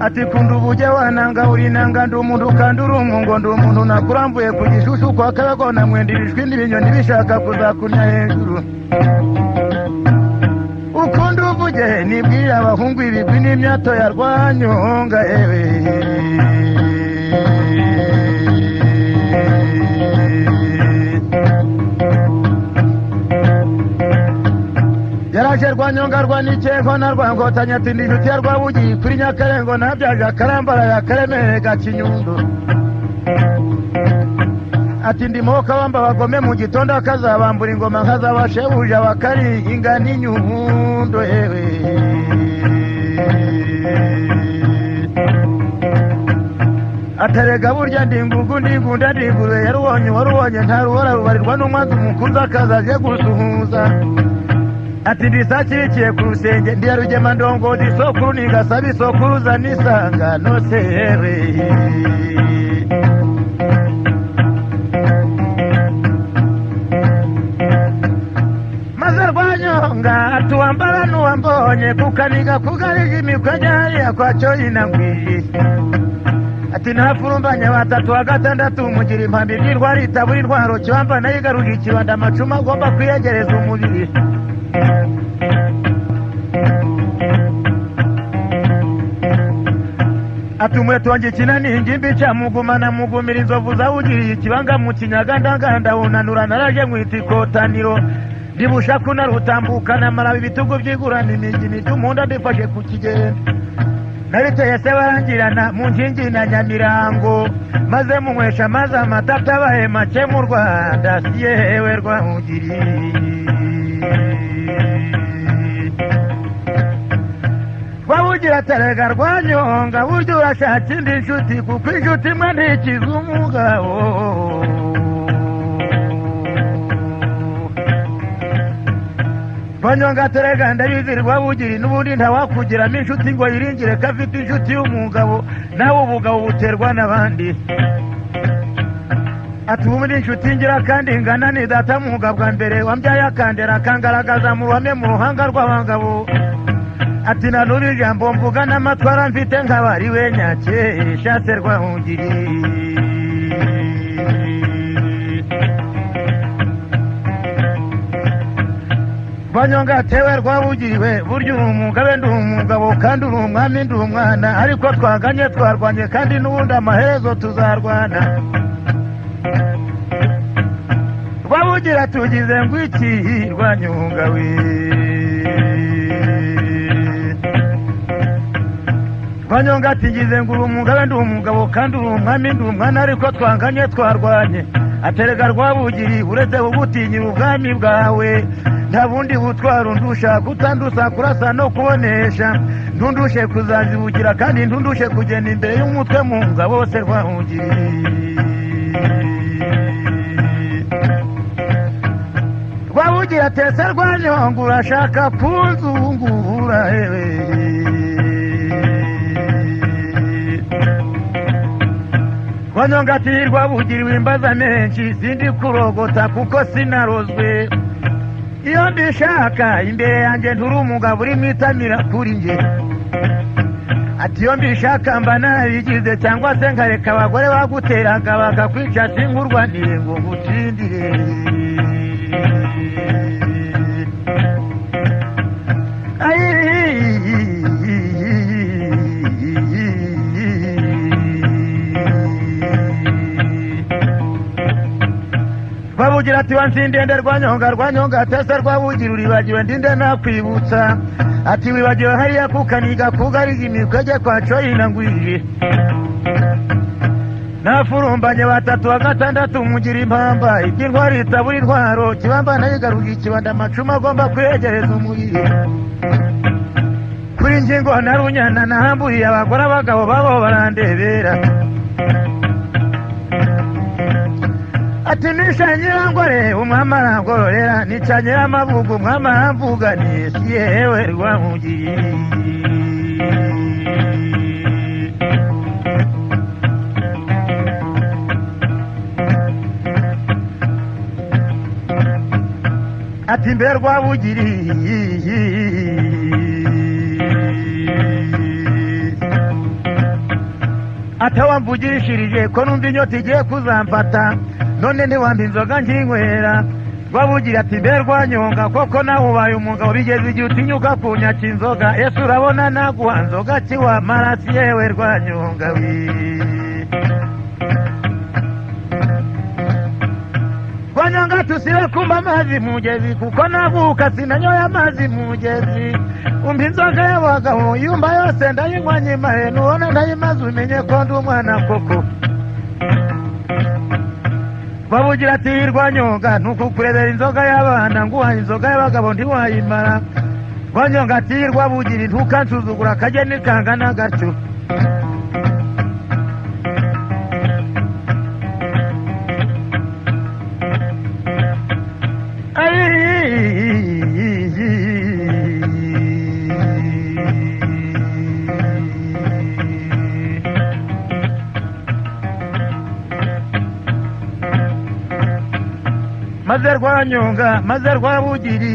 Ati kundu wananga urinanga ndi umuntu kandi uri umungo ndi umuntu nakurambuye ku gishushu kwa Kabago na mwendirishwi n'ibinyoni bishaka kuzakunya hejuru. Ukundu uvuge nibwira abahungu ibigwi n'imyato ya Rwanyonga ewe. Yaraje Rwanyonga rwa Nikeko na Rwangotanya ati ndi inshuti ya Rwabugi kuri Nyakarengo nabyaje akarambara ya Karemere Gakinyundo. Ati ndi moka wamba bagome mu gitondo akazabambura ingoma nkazabashebuja bakari ingana inyundo ewe. Atarega burya ndi ngugu ndi ngunda ndi ngurube yaruwonye waruwonye ntaruhora rubarirwa n'umwanzi umukunzi akazaje gusuhuza. Ati ndisakirikiye ku rusenge ndi Rugema ndongo isokuru ningasaba isokuruza nisanga no sere. Maze Rwanyonga atuwambara n'uwambonye kukaniga kugarije imikwanya kwa cyoyina ngwiri. Ati nafurumbanya batatu wa gatandatu mugira impambi n'intwari itabura intwaro kibamba nayigaruje ikibanda amacuma agomba kwiyegereza umubiri. Ati umweto wanjye kinani ingimbi cyamugumana mugumira inzovu zawugiriye ikibanga mu kinyaga ndanganda unanura naraje mwita ikotaniro ndibushaku narutambukana maraba ibitugu byigurana imigini by'umunda ndifashe ku kigenda nabiteye se barangirana mu nkingi na Nyamirango maze munywesha maze amata atabaye make mu Rwanda si yewe Rwabugiri. Rwabugira atarega Rwanyonga burya urashaka indi nshuti kuko inshuti imwe ntikiza umugabo. Rwanyonga atarega ndabizi Rwabugiri n'ubundi ntawakugiramo inshuti ngo yiringire ko afite inshuti y'umugabo nawe ubugabo buterwa n'abandi. Ati ubu inshuti ngira kandi ingana ni data muga bwa mbere wambyaye akandera akangaragaza mu ruhame mu ruhanga rw'abagabo. Ati na n'ubu ijambo mvuga n'amatwara mfite nk'abari we nyakesha se Rwabugiri. Rwanyonga atewe Rwabugiri we burya uri umugabe ndi umugabo kandi uri umwami ndi umwana ariko twaganye twarwanye kandi n'ubundi amaherezo tuzarwana. Rwabugira tugize ngo iki Rwanyonga we. Rwanyonga ati ngize ngo uri umugabe ndi umugabo kandi uri umwami ndi umwana ariko twanganye twarwanye. Aterega Rwabugiri uretse kugutinyira ubwami bwawe nta bundi butwara undusha kutandusa kurasa no kubonesha ntundushe kuzazibugira kandi ntundushe kugenda imbere y'umutwe mu ngabo se Rwabugiri. Rwabugira atese Rwanyonga urashaka kunzungura ewe. Rwanyonga ati Rwabugiri wimbaza menshi sindi kurogota kuko sinarozwe. Iyo mbishaka imbere yanjye nturi umugabo uri mwitamira kuri nge. Ati iyo mbishaka mba narabigize cyangwa se nkareka abagore baguteraga bakakwica sinkurwanire ngo ngutsindire. Rwabugira ati wansindende Rwanyonga Rwanyonga atese Rwabugira uribagiwe ndinde nakwibutsa. Ati wibagiwe hariya kukaniga kugarije imikwege kwa coyina ngwije. Nafurumbanye batatu wa gatandatu mugira impamba iby'intwari itabura intwaro kibamba nayigaruye ikibanda amacuma agomba kwegereza umubiri kuri ngingo na runyana nahamburiye abagore abagabo babo barandebera ati nisha nyirangore umwami arangororera nica nyiramabugu umwami aramvuganisha yewe Rwabugiri. Ati mbe Rwabugiri atawamvugishirije ko numva inyota igiye kuzamfata none ntiwampa inzoga nkinywera. Rwabugiri ati mbe Rwanyonga koko nawe ubaye umugabo bigeze igihe utinyuka kunyaka inzoga ese urabona naguha nzoga kiwamara si yewe Rwanyonga we. Rwanyonga tusibe kumba amazi mugezi kuko navuka sinanyoye amazi mugezi umva inzoga y'abagabo yumva yose ndayinywa nyimahe nubona ndayimaze umenye ko ndi umwana koko. Rwabugira ati Rwanyonga ntukukurebera inzoga y'abana nguhaye inzoga y'abagabo ntiwayimara. Rwanyonga ati Rwabugiri ntukansuzugura akageni kangana gatyo. Maze Rwanyonga maze Rwabugiri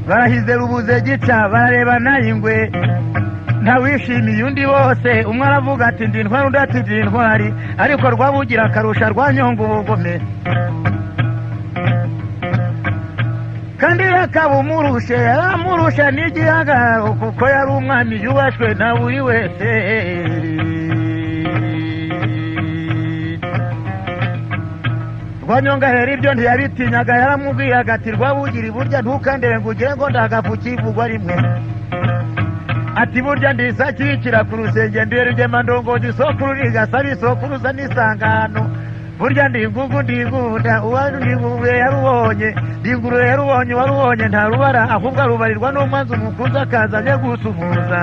barahize rubuze gica bararebana ingwe ntawishimiye undi bose umwe aravuga ati ndi intwari undi ati ndi intwari ariko Rwabugira akarusha Rwanyonga ubugome kandi akaba umurushe yaramurusha n'igihagararo kuko yari umwami yubashwe na buri wese. Rwanyonga rero ibyo ntiyabitinyaga yaramubwiraga ati Rwabugiri burya ntukandebe ngo ugire ngo ndagafu kivugwa rimwe ati burya ndisakirikira ku rusenge ndere rugema ndongozi isokuru rigasaba isokuruza n'isangano burya ndi ingugu ndi ingunda ndingurube yarubonye ndingurube yarubonye warubonye nta rubara ahubwo arubarirwa n'umwanzi umukunzi akaza aje gusuhuza.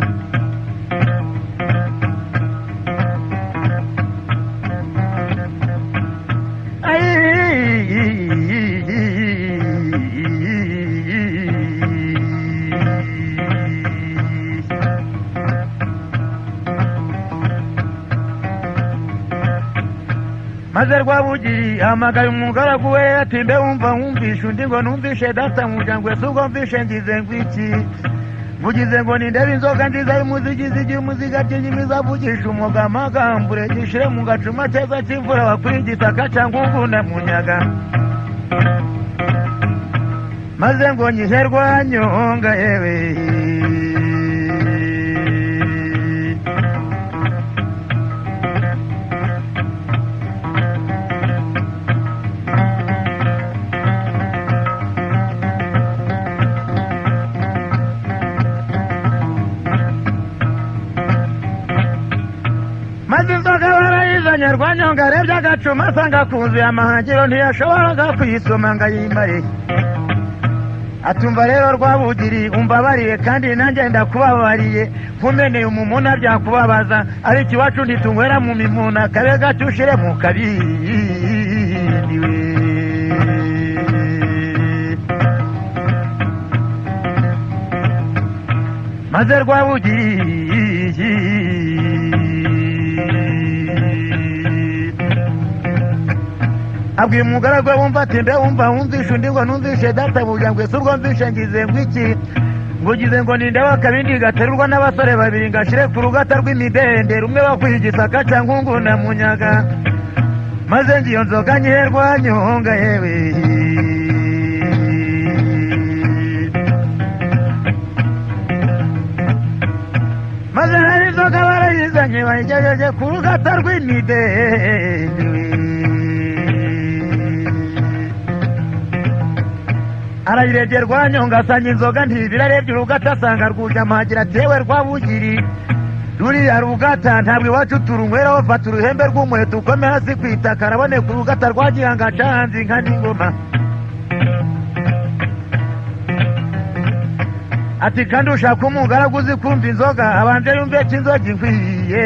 Maze Rwabugiri ahamagaye umugaragu we ati mbe wumva wumvishe undi ngo numvishe data muryango ese ubwo mvishe ngize ngo iki mugize ngo nindebe inzoga nziza y'umuzigizi igihe umuziga by'inyimiza avugisha umwuga amagambure gishire mu gacuma keza cy'imvura wakwiye igitaka cyangwa ugunda munyaga maze ngo nyihe Rwanyonga yewe. Maze inzoga barayizanye Rwanyonga arebye agacuma asanga kuzuye amahangiro ntiyashoboraga kuyisoma ngo ayimare. Atumva rero Rwabugiri umbabariye kandi nanjye ndakubabariye nkumeneye umumuna byakubabaza ariko iwacu ntitunywera mu mimuna kabe gacyo ushire mu kabindi we. Maze Rwabugiri abwiye umugaragu we wumva ati mbe wumva wumvishe undi ngo numvishe databuja ngo ese ubwo mvishe ngize ngo iki ngo ngize ngo nindebe akabindi gaterurwa n'abasore babiri ngashire ku rugata rw'imidende rumwe bakwiye igisaka cyangwa unguna munyaga maze ngiyo nzoga nyihe Rwanyonga yewe. Maze hari inzoga barayizanye bayigejeje ku rugata rw'imidende arayirebye Rwanyonga asanga inzoga ntibira arebye urugata asanga rwuje amahagira ati yewe Rwabugiri Ruriya rugata ntabwo iwacu turunyweraho, fata uruhembe rw'umuheto ukome hasi ku itaka, araboneka urugata rwa Gihanga cahanze inka n'ingoma. Ati kandi ushaka umugaragu uzi kumva inzoga, abanze yumve ko inzoga inkwiye.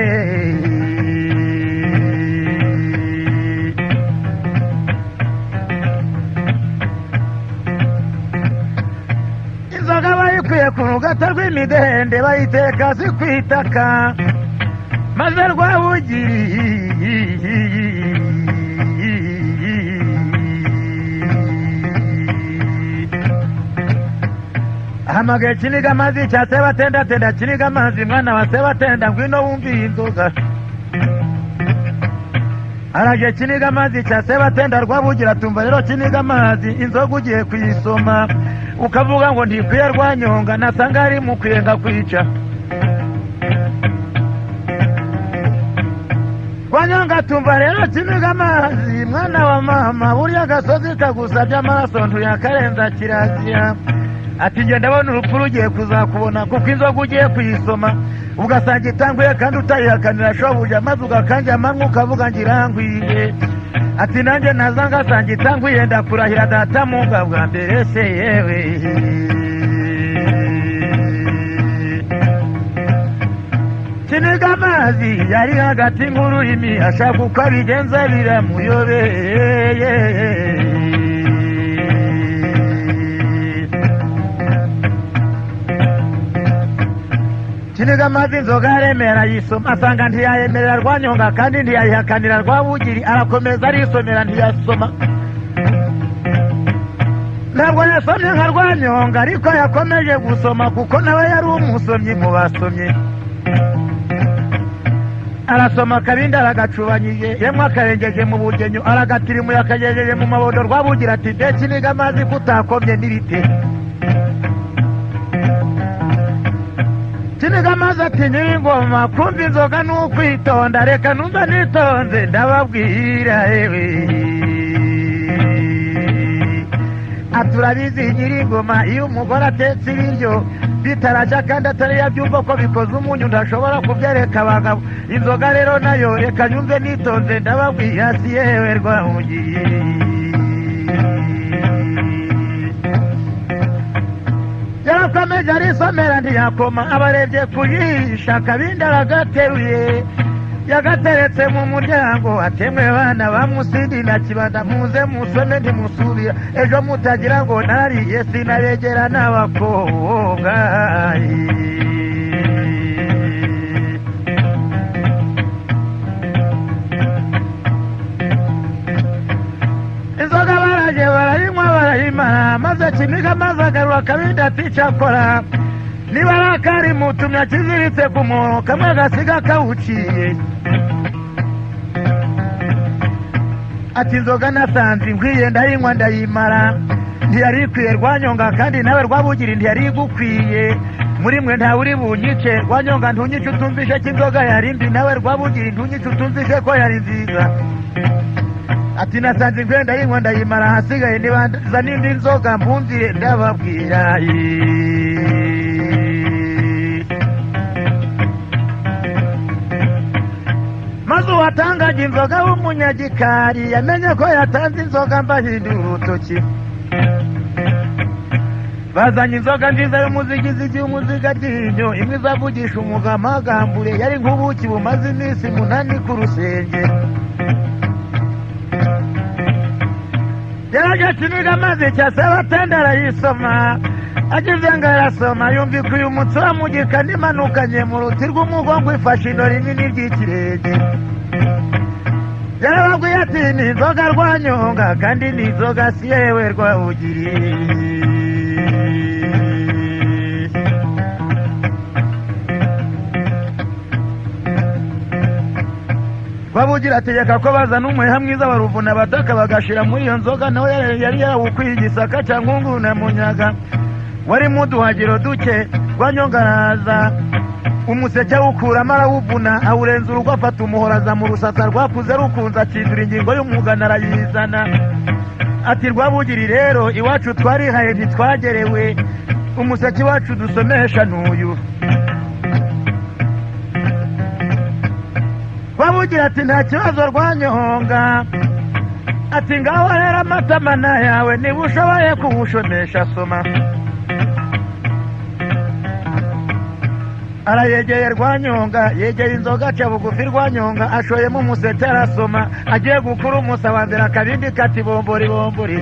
Inzoga bayikwiye ku rugata rw'imidende, bayiteka hasi ku itaka, maze Rwabugiri ahamagaye Kiniga amazi cya Sebatendatenda, Kiniga amazi mwana wa Sebatenda, ngwino wumve iyi nzoga. Araje Kiniga amazi cya Sebatenda, Rwabugira atumva rero Kiniga amazi inzoga ugiye kuyisoma ukavuga ngo ntikwiye Rwanyonga, nasanga ari mukwiye ngakwica. Rwanyonga atumva rero Kiniga amazi mwana wa mama, burya agasozi kagusabye amaraso ntuyakarenza kirazira. Ati njye ndabona urupfu rugiye kuzakubona, kuko inzoga ugiye kuyisoma ugasanga itanguye kandi utayihakanira shobuja, maze ugakanja amanywa ukavuga ngo irangwiye. Ati nanjye naza ngasanga itanguye, ndakurahira data muga bwa mbere se yewe. Kiniga amazi yari hagati nk'ururimi, ashaka uko abigenza biramuyobeye. Kiniga amazi inzoga aremera ayisoma, asanga ntiyayemerera Rwanyonga kandi ntiyayihakanira Rwabugiri, arakomeza arisomera ntiyasoma. Ntabwo yasomye nka Rwanyonga, ariko yakomeje gusoma kuko nawe yari umusomyi mu basomyi. Arasoma akabindi aragacubanyije, yemwe akarengeje mu bugenyo, aragatirimuye akagejeje mu mabondo. Rwabugira ati mbe Kiniga amazi kutakomye n'ibite? Kiniga amazi ati nyir'ingoma, kumva inzoga ni ukwitonda, reka numva nitonze ndababwira ewe. Aturabizi nyir'ingoma, iyo umugore atetse ibiryo bitarashya kandi atari yabyumva ko bikoze umunyu, ntashobora kubyereka abagabo. Inzoga rero nayo reka nyumve nitonze ndababwira si yewe Rwabugiri. Yarakomeje arisomera ntiyakoma, abarebye kuyisha akabindi aragateruye, yagateretse mu muryango, atemwe bana ba Musindi na Kibanda, muze musome ntimusubira, ejo mutagira ngo narariye sinabegera n'abakobwa. Inzoga baraje barayinywa barayimara, maze Kiniga amazi agarura akabindi ati cyakora niba ari akari mutumye akiziritse ku muhoro, kamwe gasiga kawuciye. Ati inzoga nasanze inkwiye ndayinywa ndayimara, ntiyari ikwiye Rwanyonga kandi nawe Rwabugiri ntiyari igukwiye, muri mwe ntawe uri bunyice. Rwanyonga ntunyice utumvishe ko inzoga yari mbi, nawe Rwabugiri ntunyice utumvishe ko yari nziza. Ati nasanze inkwiye ndayinywa ndayimara, ahasigaye nibanza n'indi nzoga mbumvire ndababwira. Maze uwatangaga inzoga w'umunyagikari yamenye ko yatanze inzoga mbahindura urutoki. Bazanye inzoga nziza y'umuzigizigi w'umuziga ryinyo, imwe izavugisha umugamagambure, yari nk'ubuki bumaze iminsi 8 ku rusenge. Yaraje Kiniga amazi cya Sebatenda arayisoma, agize ngo arasoma yumvika uyu mutsi wa mugika nimanukanye mu ruti rw'umugongo ifashe ino rinini ry'ikirenge. Yarababwiye ati ni inzoga Rwanyonga kandi ni inzoga si yewe Rwabugiri. Rwabugira ategeka ko bazana umuheha mwiza baruvuna bataka bagashira muri iyo nzoga, nawe yari yarawukwiye igisaka cya Nkungu na Munyaga wari muduhagiro duke. Rwanyonga araza umuseke awukuramo arawuvuna, awurenza urugo, afata umuhoro aza mu rusasa rwakuze rukunze, akindura ingingo y'umugana arayizana. Ati Rwabugiri rero iwacu twarihaye ntitwagerewe, umuseke wacu dusomesha n'uyu. Rwabugira ati nta kibazo Rwanyonga, ati ngaho rero amatamana yawe niba ushoboye kuwushomesha soma. Arayegeye Rwanyonga, yegeye inzoga aca bugufi Rwanyonga, ashoyemo umuseke arasoma, agiye gukura umusa wa mbere akabindi kati bombori bombori.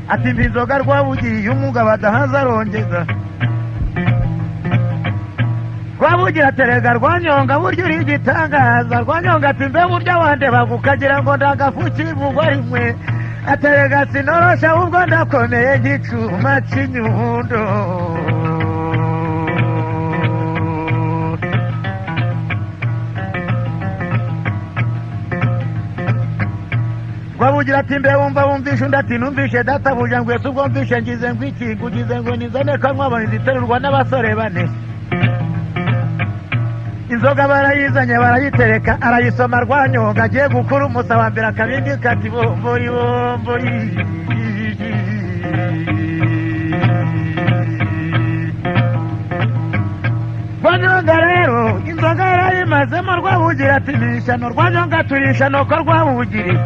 Ati mpa inzoga Rwabugiye umugabo adahaza arongeza. Rwabugira aterega Rwanyonga burya uri igitangaza. Rwanyonga ati mbe burya wandebaga ukagira ngo ndagafu kivugwa rimwe. Aterega sinorosha ahubwo ndakomeye nk'icuma cy'inyundo. Rwabugira ati mbe wumva wumvishe undi ati numvishe databuja ngwese ubwo mvishe ngize ngo iki ngugize ngo nizane kanywa ziterurwa n'abasore bane. Inzoga barayizanye barayitereka, arayisoma Rwanyonga agiye gukura umusa wa mbere akabindi kati bombori bombori. Rwanyonga rero inzoga yarayimazemo. Rwabugira ati ni ishyano Rwanyonga turi ishyano ko Rwabugiri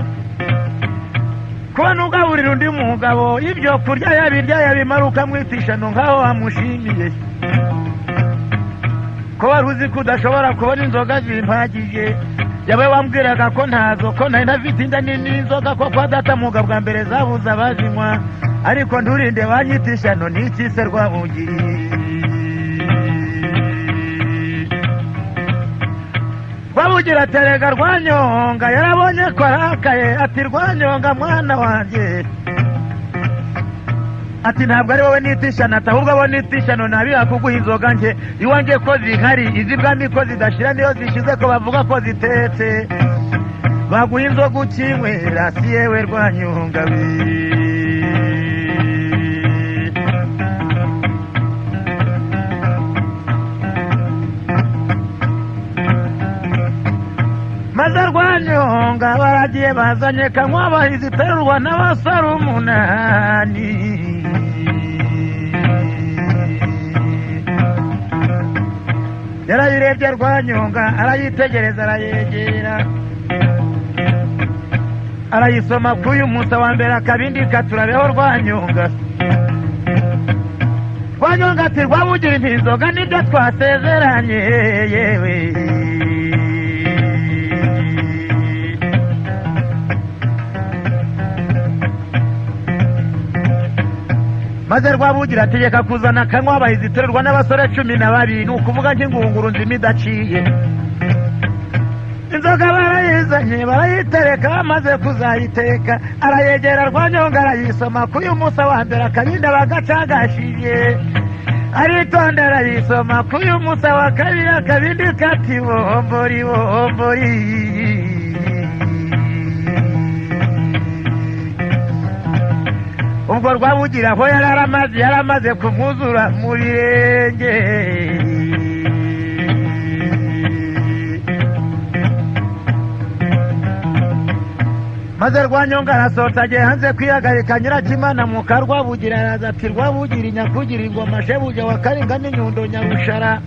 kubona ugaburira undi mugabo ibyo kurya yabirya yabimara ukamwita ishyano nkaho wamushimiye. Ko wari uzi ko udashobora kubona inzoga zimpagije, yawe wambwiraga ko ntazo, ko nari ntafite inda nini y'inzoga, ko kwa data muga bwa mbere zabuze abazinywa, ariko nturinde wanyita ishyano n'iki se Rwabugiri. Rwabugira aterega Rwanyonga, yarabonye ko arakaye, ati Rwanyonga mwana wanjye, ati ntabwo ari wowe nita ishyano, ati ahubwo abo nita ishyano nabira kuguha inzoga nje iwanjye ko zihari, iz'ibwami ko zidashira niyo zishize ko bavuga ko zitetse, baguha inzoga ukinywera si yewe Rwanyonga we. Maze Rwanyonga baragiye bazanye kanywa bahizi iterurwa n'abasore umunani. Yarayirebye Rwanyonga arayitegereza arayegera, arayisoma k'uyu musa wa mbere akabindi katurabeho Rwanyonga. Rwanyonga ati Rwabugira inzoga nibyo twasezeranye yewe. Maze Rwabugira ategeka kuzana kanywa bahizi iterurwa n'abasore 12, ni ukuvuga nk'ingunguru nzima idaciye. Inzoga barayizanye barayitereka, bamaze kuzayiteka arayegera Rwanyonga arayisoma k'uyu musa wa mbere akabindi bagacagashiye, aritonda arayisoma k'uyu musa wa kabiri akabindi kati bombori bombori. Ubwo Rwabugira aho yaramaze kumwuzura mu birenge. Maze Rwanyonga arasohotse agiye hanze kwihagarika Nyirakimana muka Rwabugira araza ati Rwabugira nyakugira ingoma shebuja wa Karinga n'inyundo Nyarushara,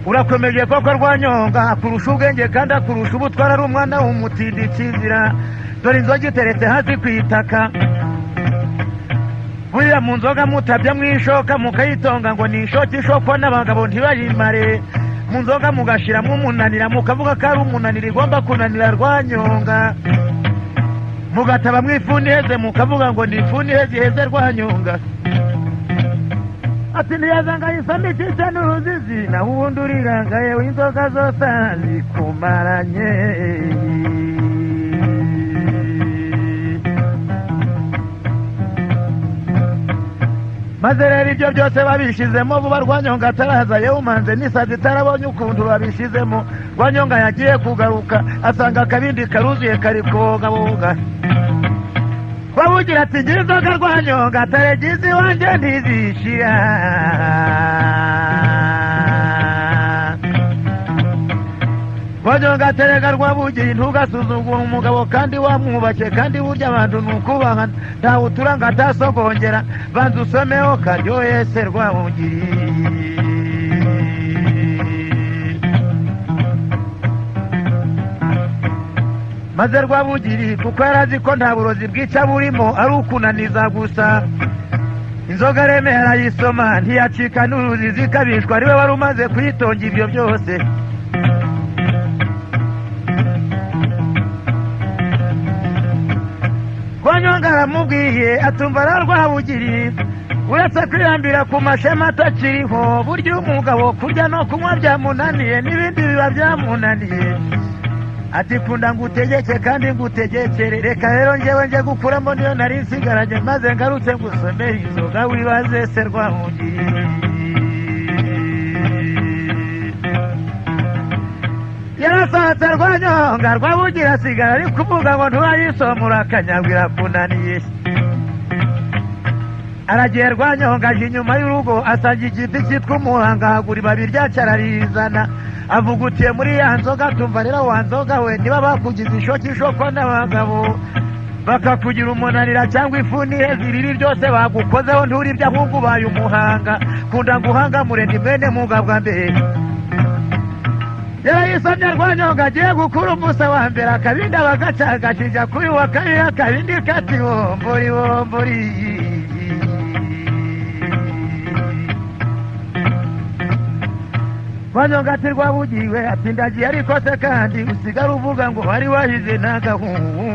urakomeje koko Rwanyonga akurusha ubwenge kandi akurusha ubutwara, ari umwana w'umutindi kizira, dore inzoga iteretse hasi ku itaka. Buriya mu nzoga mutabya mwishoka mukayitonga ngo ni ishoka ishokwa n'abagabo ntibayimare, mu nzoga mugashiramo umunanira mukavuga ko ari umunanira igomba kunanira Rwanyonga, mugataba mwifuni iheze mukavuga ngo ni ifuni iheze iheze Rwanyonga. Ati ntiyazanga yisama ikica n'uruzizi, naho ubundi urirangaye inzoga zose zikumaranye. Maze rero ibyo byose babishizemo vuba Rwanyonga ataraza, yewe umanze n'isazi itarabonye ukuntu babishizemo. Rwanyonga yagiye kugaruka asanga akabindi karuzuye kari kogaboga. Rwabugira ati ngira inzoga Rwanyonga ataregize iwanjye ntizishira. Rwanyonga aterega Rwabugira ntugasuzugura umugabo kandi wamwubashye, kandi burya abantu ni ukubaha, ntawe uturanga atasogongera, banza usomeho karyohe se Rwabugiri. Maze Rwabugiri kuko yarazi ko nta burozi bwica burimo, ari ukunaniza gusa. Inzoga aremeye arayisoma, ntiyacika n'uruzi zikabishwa, ariwe wari umaze kuyitonga ibyo byose. Rwanyonga aramubwiye atumva ara Rwabugiri, uretse kwirambira ku mashema atakiriho, burya umugabo kurya no kunywa byamunaniye n'ibindi biba byamunaniye. Ati kunda ngutegeke kandi ngutegekere, reka rero njyewe nje gukuramo niyo nari nsigaranye, maze ngarutse ngusomere inzoga wibaze se Rwabugiri. Yarasatse Rwanyonga, Rwabugira asigara ari kuvuga ngo ntiwayisomura akanyagwira kunaniye. Aragiye Rwanyonga aje inyuma y'urugo, asanga igiti cyitwa umuhanga, ahagura ibabi ryacyo ararizana, avugutiye muri ya nzoga. Tumva rero wa nzoga we, niba bakugize ishoki ishokwa n'abagabo, bakakugira umunanira cyangwa ifuni iheze, ibibi byose bagukozeho nturibye, ahubwo ubaye umuhanga. Kunda nguhanga murende mwene Mugabwa mbere. Yarayisomye Rwanyonga agiye gukura umusa wa mbere, akabindi abagacagashinja kuri wa kabiri, akabindi kati bombori bombori. Rwanyonga ati Rwabugiriwe, ati ndagiye ariko se kandi usigara uvuga ngo wari wahize n'agahungu.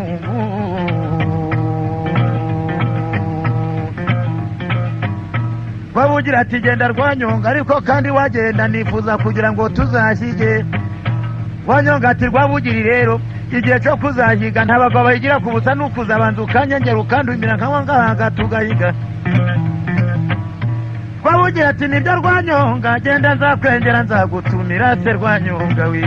Rwabugira ati genda Rwanyonga, ariko kandi wagenda nifuza kugira ngo tuzashyige. Rwanyonga ati Rwabugiri rero igihe cyo kuzahiga nta bagabo bahigira ku busa, nukuzabanza ukanyengera ukandumira nkanywa ngahanga tugahiga. Rwabugira ati nibyo Rwanyonga, genda nzakwengera nzagutumira se Rwanyonga we.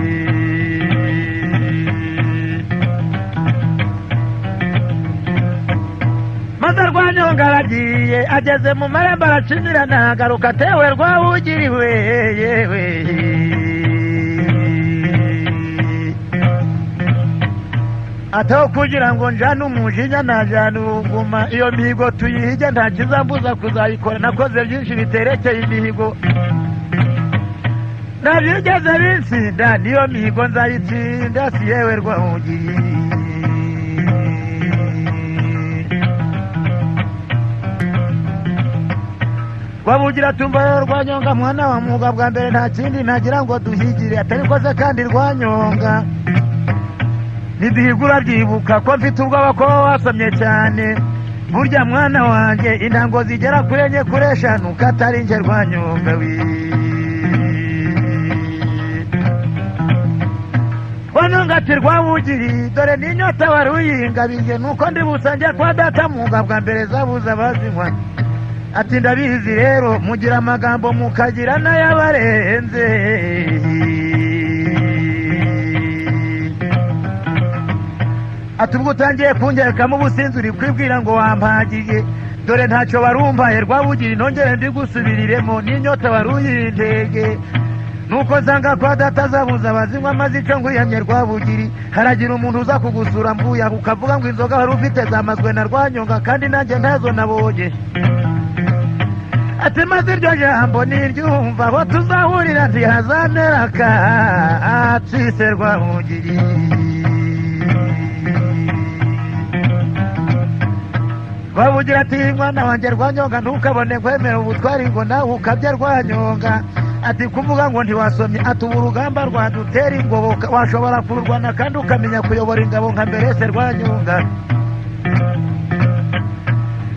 Maze Rwanyonga aragiye, ageze mu marembo aracimirana, agaruka atewe Rwabugiri we yewe. Ataho kugira ngo njane umujinya najana uruguma, iyo mihigo tuyihige nta kizambuza kuzayikora, nakoze byinshi biterekeye imihigo nabyigeze binsinda, niyo mihigo nzayitsinda si yewe Rwabugiri. Rwabugira tumva rero Rwanyonga mwana wa Mugabwa mbere, nta kindi nagira ngo duhigire atari koze kandi Rwanyonga niduhigura byibuka ko mfite ubwoba ko wasomye cyane. Burya mwana wanjye intango zigera kuri enye kuri eshanu katari nje Rwanyonga we. Rwanyonga ati Rwabugiri dore n'inyota wari uyingabije, nuko ndi busange kwa data Mugabwa mbere zabuze abazinywa. Ati ndabizi rero mugira amagambo mukagira n'ayabarenze. Ati ubwo utangiye kungerekamo ubusinzi uri kwibwira ngo wampagiye, dore ntacyo warumpaye Rwabugiri, nongere ndigusubiriremo n'inyota wari uyintege. Nuko nsanga kwa data zabuze abazinywa, maze icyo nkwiyamye Rwabugiri, haragira umuntu uza kugusura mvuya ukavuga ngo inzoga wari ufite zamazwe na Rwanyonga, kandi nanjye ntazo nabonye. Ati maze iryo jambo niryumva aho tuzahurira ntihazamera akatsi Rwabugiri. Rwabugira ati mwana wanjye Rwanyonga ntukabone kwemera ubutwari ngo nawe ukabya Rwanyonga. Ati kuvuga ngo ntiwasomye, ati ubu urugamba rwadutera ingoboka, washobora kururwana kandi ukamenya kuyobora ingabo nka mbere se Rwanyonga.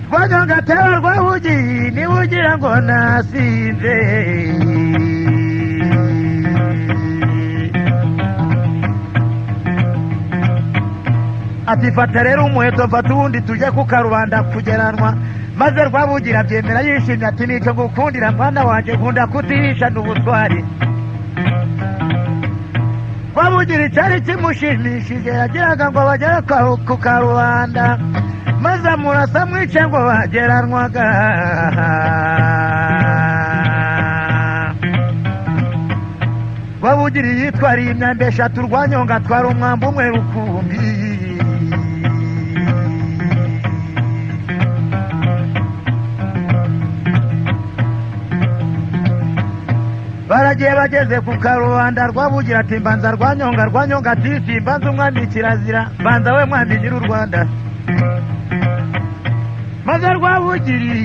Rwanyonga atera Rwabugiri niba ugira ngo nasinze. Ati fata rero umuheto mfata uwundi tujye ku karubanda kugeranwa. Maze Rwabugira abyemera yishimye ati nicyo ngukundira mwana wanjye, nkunda kutihishana ubutwari. Rwabugira icyari kimushimishije yagiraga ngo bagere ku karubanda, maze amurasa mwice ngo bageranwaga. Rwabugiri yitwariye imyambi eshatu, Rwanyonga atwara umwambi umwe rukumbi. Icyo gihe bageze ku karubanda, Rwabugira ati: "Mbanza Rwanyonga." Rwanyonga ati: "Simbanza umwami, kirazira, mbanza we mwami nyiri u Rwanda." Maze Rwabugiri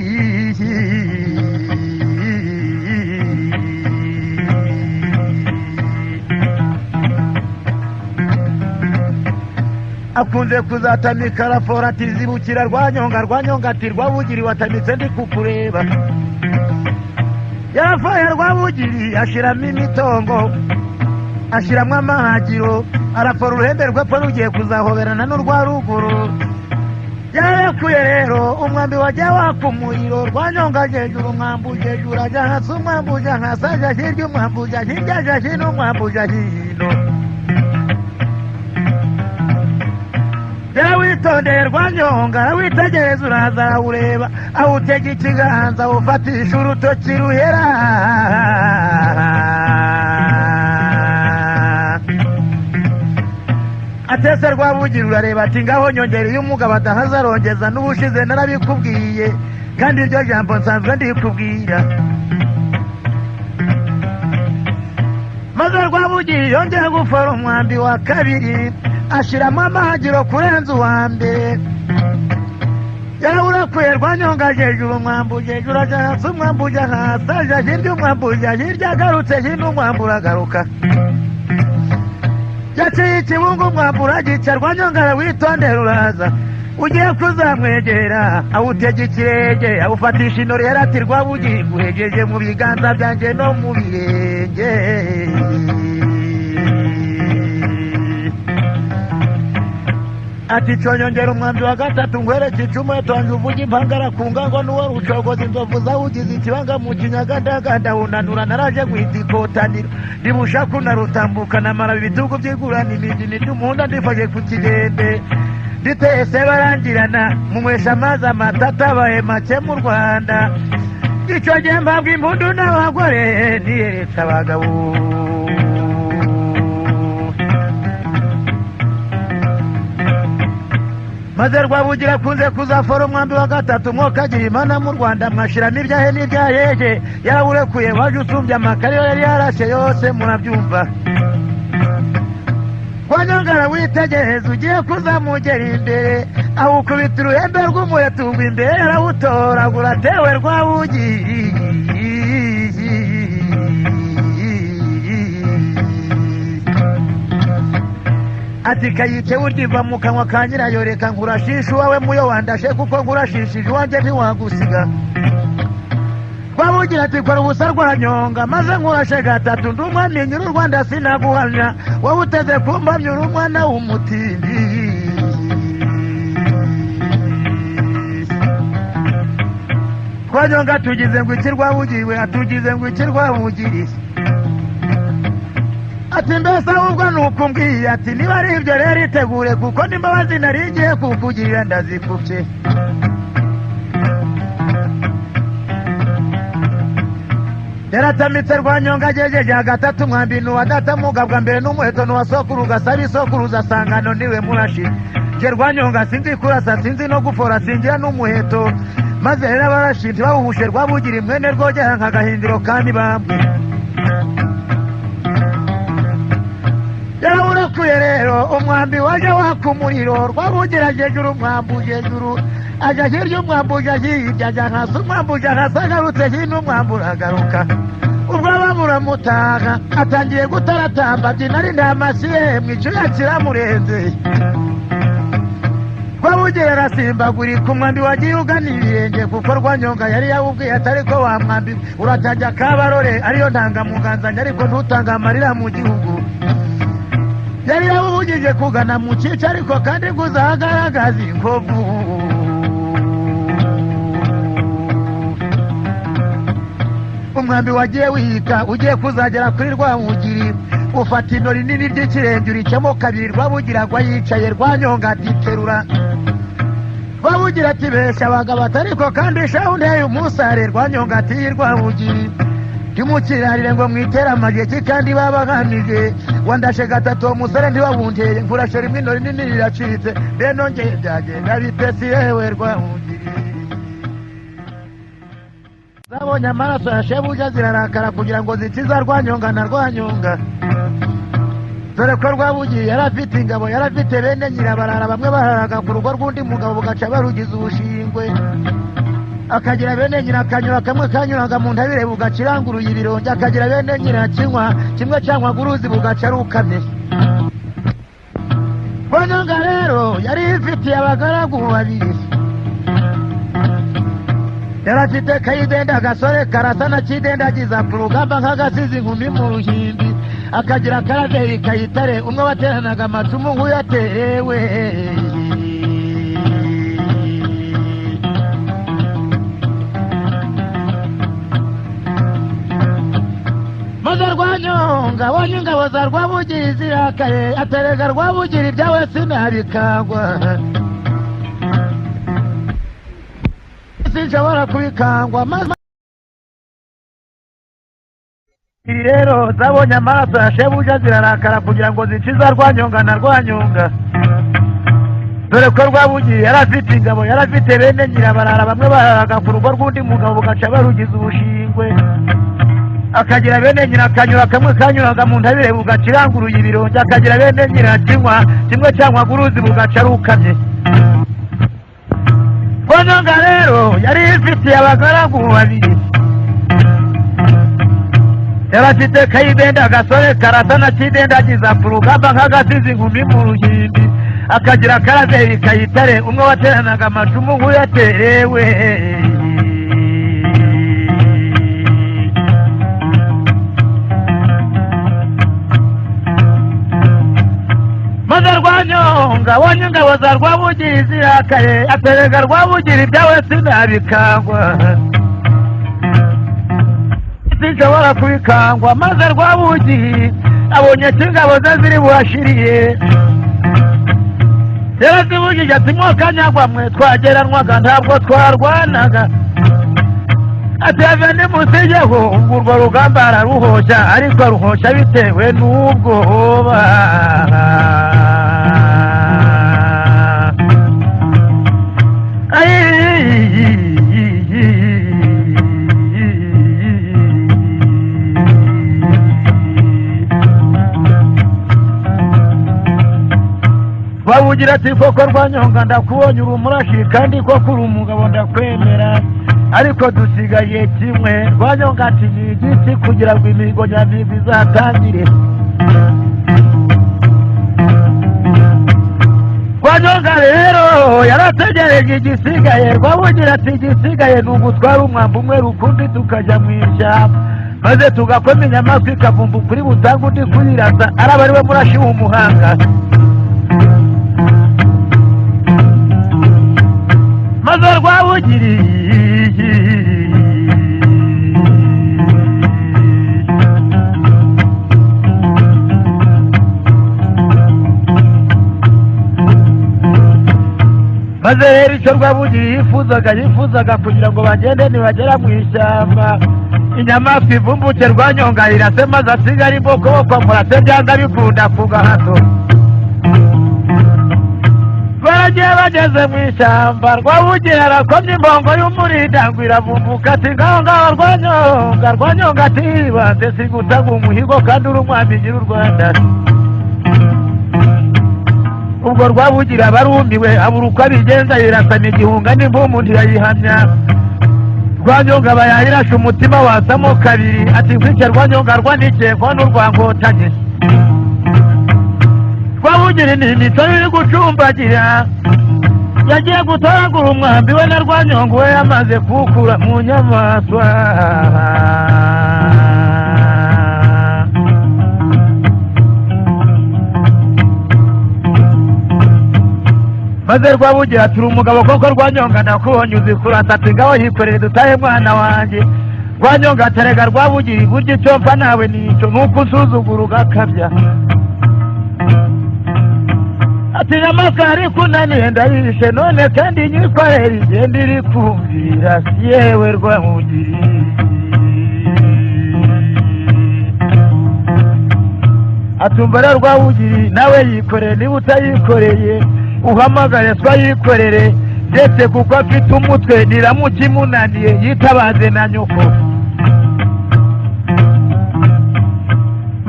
akunze kuzatamika arafora ati: "Zibukira Rwanyonga." Rwanyonga ati: "Rwabugiri, watamitse ndi kukureba." Yarafoye Rwabugiri, ashiramo imitongo, ashiramo amahagiro, arafora uruhembe rwepfo rugiye kuzahoberana n'urwa ruguru. Yarekuye rero umwambi wajya waka umuriro. Rwanyonga hejuru, umwambi ujya hejuru, ajya hasi, umwambi ujya hasi, ajya hirya, umwambi ujya hirya, ajya hino, umwambi ujya hino. Yarawitondeye Rwanyonga, arawitegereza, uraza arawureba, awutega ikiganza, awufatisha urutoki ruhera. Atese Rwabugira, urareba? Ati: "Ngaho nyongera." Iyo umugabo adahaza arongeza. N'ubushize narabikubwiye, kandi iryo jambo nsanzwe ndikubwira. Maze Rwabugiri yongeye gufora umwambi wa kabiri, ashiramo amahagiro kurenza uwa mbere. Yarawurakuye Rwanyonga hejuru, umwambi ujya hejuru, ajya hasi, umwambi ujya hasi, ajya hirya, umwambi ujya hirya, agarutse hino, umwambi uragaruka. Yaciye ikibungo, umwambi uragica. Rwanyonga arawitondera, uraza, ugiye kuzamwegera, awutega ikirenge, awufatisha inori. Ati: "Rwabugiri, nguhegeje mu biganza byanjye no mu birenge." Ati: "Conyongera umwambi wa gatatu nkwereke icumu yatonje uvuge impangara ku ngango n'uwo rucogoza inzovu zawugize ikibanga mu kinyaga ndaganda wunanura naraje guhita ikotaniro ndibushaku narutambukana mara ibitugu by'igurana imigini ry'umuhunda ndifashe ku kigembe nditese barangirana munywesha amazi amata atabaye make mu Rwanda. Icyo gihe mpabwa impundu n'abagore, niyeretse abagabo." Maze Rwabugira akunze kuzafora umwambi wa gatatu, mwokagira Imana mu Rwanda, mwashiramo ibyahe n'ibyahehe. Yarawurekuye, waje usumbya amakariyo yari yarashe yose, murabyumva. Rwanyongara witegereza, ugiye kuzamugera imbere, awukubita uruhembe rw'umuheto ugwa imbere, arawutoragura. Atewe Rwabugiri, ati: "Kayice burya iva mu kanwa ka nyirayo, reka nkurashishe uwawe muyo wandashe, kuko nkurashishije uwanjye ntiwagusiga." Rwabugira ati: "Kora ubusa Rwanyonga, maze nkurashe gatatu. Ndi umwami nyiri u Rwanda, sinaguhamya, wowe uteze kumpamya, uri umwana w'umutindi." Rwanyonga tugize ngo iki Rwabugiriwe? Atugize ngo iki Rwabugiri? Ati: "Mbese ahubwo ni ukumbwiye." Ati: "Niba ari ibyo rero itegure, kuko n'imbabazi nari ngiye kukugirira ndazikupye." Yaratamitse Rwanyonga, agejeje gatatu, umwambi ni uwa data mugabwa mbere n'umuheto ni uwa sokuru, gasaba isokuruza sangano niwe murashi. Nje Rwanyonga sinzi kurasa, sinzi no gufora, singira n'umuheto. Maze rero abarashi ntibawuhushe Rwabugira mwene Rwogera nk'agahindiro kandi bambwe. Yarawurekuye rero umwambi waje waka umuriro. Rwabugira hejuru, umwambi uje hejuru, ajya hirya, umwambi ujya hirya, ajya hasi, umwambi ujya hasi, agarutse hino, umwambi uragaruka. Ubwo bamuramutaha, atangiye gutaratamba, abyina ari ntamashyi, yemwe icyuya kiramurenze. Rwabugira arasimbagurika, umwambi wagiye ugana ibirenge, kuko Rwanyonga yari yawubwiye atari ko wa mwambi uratangira akabarore ariyo ntangamuganzanya, ariko ntutanga amarira mu gihugu. Yari yawubujije kugana mu cyica, ariko kandi ngo uzagaragaze inkovu. Umwambi wagiye wihita ugiye kuzagera kuri Rwabugiri, ufata ino rinini ry'ikirenge uricamo kabiri. Rwabugira agwa yicaye. Rwanyonga ati: "Terura." Rwabugira ati: "Besha abagabo." Atariko kandi shahu nteye umusare. Rwanyonga ati: "Rwabugiri, ntimukirarire ngo mwitere amageki kandi babahamije. Wandashe gatatu uwo musore ntiwawunteye, nkurashe rimwe ino rinini riracitse, mbe nongeye byagenda bite si yewe Rwabugiri?" Zabonye amaraso ya shebuja zirarakara kugira ngo zikiza Rwanyonga na Rwanyonga. Dore ko Rwabugiri yarafite ingabo, yarafite bene nyirabarara, bamwe bararaga ku rugo rw'undi mugabo bugaca barugize ubushingwe. Akagira bene nyirakanyura kamwe kanyuraga mu ntabire bugaca iranguruye ibironge, akagira bene nyirakinywa kimwe cyangwa uruzi bugaca rukamye. Rwanyonga rero yari ifitiye abagaragu babiri, yarafite Kayidenda agasore karasa na Kidendagiza ku rugamba nk'agasize inkumi mu ruhimbi, akagira Karaveri Kayitare umwe wateranaga amacumu nk'uyaterewe. Maze Rwanyonga abonye ingabo za Rwabugiri zirakaye, aterega Rwabugiri ibyawe sinabikangwa, sinshobora kubikangwa. Maze rero zabonye amaraso ya shebuja zirarakara kugira ngo zikiza Rwanyonga na Rwanyonga. Dore ko Rwabugiri yarafite ingabo, yarafite bene nyirabarara, bamwe bararaga ku rugo rw'undi mugabo bugaca barugize ubushingwe, akagira bene nyirakanyura kamwe kanyuraga mu ntabire bugaca iranguruye ibironge, akagira bene nyirakinywa kimwe cyangwa uruzi bugaca rukamye. Rwanyonga rero yari ifitiye abagaragu babiri, yarafite Kayidenda agasore karasa na Kidendagiza ku rugamba nk'agasize inkumi mu ruhimbi, akagira Karaveri Kayitare umwe wateranaga amacumu nk'uyaterewe. Maze Rwanyonga abonye ingabo za Rwabugiri zirakaye, aterega Rwabugiri ibyawe sinabikangwa, sinshobora kubikangwa. Maze Rwabugiri abonye ko ingabo ze ziri buhashiriye, yarazibujije ati mwokanyagwa mwe twageranwaga ntabwo twarwanaga, ati have nimusigeho. Ubwo urwo rugamba araruhosha, ariko aruhosha bitewe n'ubwoba. Rwabugira ati koko Rwanyonga ndakubonye uri umurashi kandi koko uri umugabo ndakwemera, ariko dusigaye kimwe. Rwanyonga ati ni igiti kugira ngo imihigo nyamihigo izatangire. Rwanyonga rero yarategereje igisigaye. Rwabugira ati igisigaye ni ugutwara umwambi umwe rukumbi tukajya mu ishyamba, maze tugakoma inyamaswa ikavumba ukuri butanga undi kuyirasa, araba ariwe murashi w'umuhanga. Maze Rwabugiri maze rero icyo Rwabugiri yifuzaga kugira ngo bagende nibagera mu ishyamba inyamaswa ivumbuke Rwanyonga irase, maze asigare imbokoboko murase byanga bikunda ku gahato. Baragiye bageze mu ishyamba, Rwabugiri arakomye imbongo y'umurinda ngo iravumbuka, ati ngaho ngaho Rwanyonga. Rwanyonga ati banze sigutaga umuhigo kandi uri umwami nyiri u Rwanda. Ubwo Rwabugira barumiwe abura uko abigenza, yirasana igihunga n'impumu ntiyayihamya. Rwanyonga bayayirashe umutima wasamo kabiri, ati nkwice Rwanyonga rwanikekwa n'urwa Nkotanyi. Rwabugiri ni imico iri gucumbagira, yagiye gutoragura umwambi we na Rwanyonga we yamaze kuwukura mu nyamaswa. Maze Rwabugira ati uri umugabo koko Rwanyonga ndakubonye uzi kurasa, ati ngaho yikorere dutahe mwana wanjye. Rwanyonga aterega Rwabugiri burya icyo mpfa nawe nicyo nuko usuzugura ugakabya, ati inyamaswa yari kunaniye ndayishe none kandi nyikorera igenda iri kumvira, si yewe Rwabugiri. Atumva rero Rwabugiri nawe yikorere, niba utayikoreye uhamagare twayikorere, Ndetse kuko afite umutwe niramukimunaniye yitabaze na nyoko.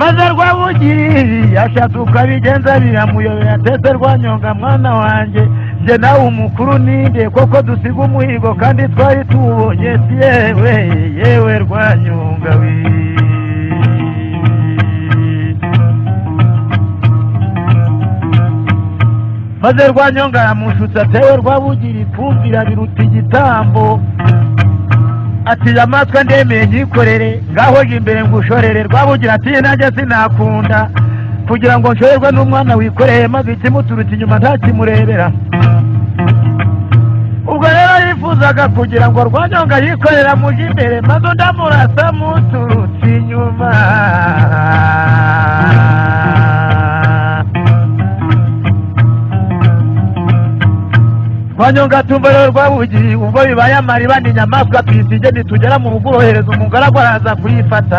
Maze Rwabugiri yashatse uko abigenza biramuyobera, ndetse Rwanyonga mwana wanjye njye nawe umukuru ninde koko dusiga umuhigo kandi twari tuwubonye, si yewe yewe Rwanyonga we. Maze Rwanyonga aramushutsa atewe Rwabugiri kumvira biruta igitambo, ati inyamaswa ndemeye nyikorere ngaho jya imbere ngushorere. Rwabugira ati nanjye sinakunda kugira ngo nshorerwe n'umwana wikoreye maze ikimuturutse inyuma ntakimurebera. Ubwo rero yifuzaga kugira ngo Rwanyonga yikorera mujye imbere maze undi amurasa muturutse inyuma. Rwanyonga tumva rero Rwabugiri ubwo bibaye amariba ni inyamaswa tuyisige nitugera mu rugo urohereza umugaragu araza kuyifata.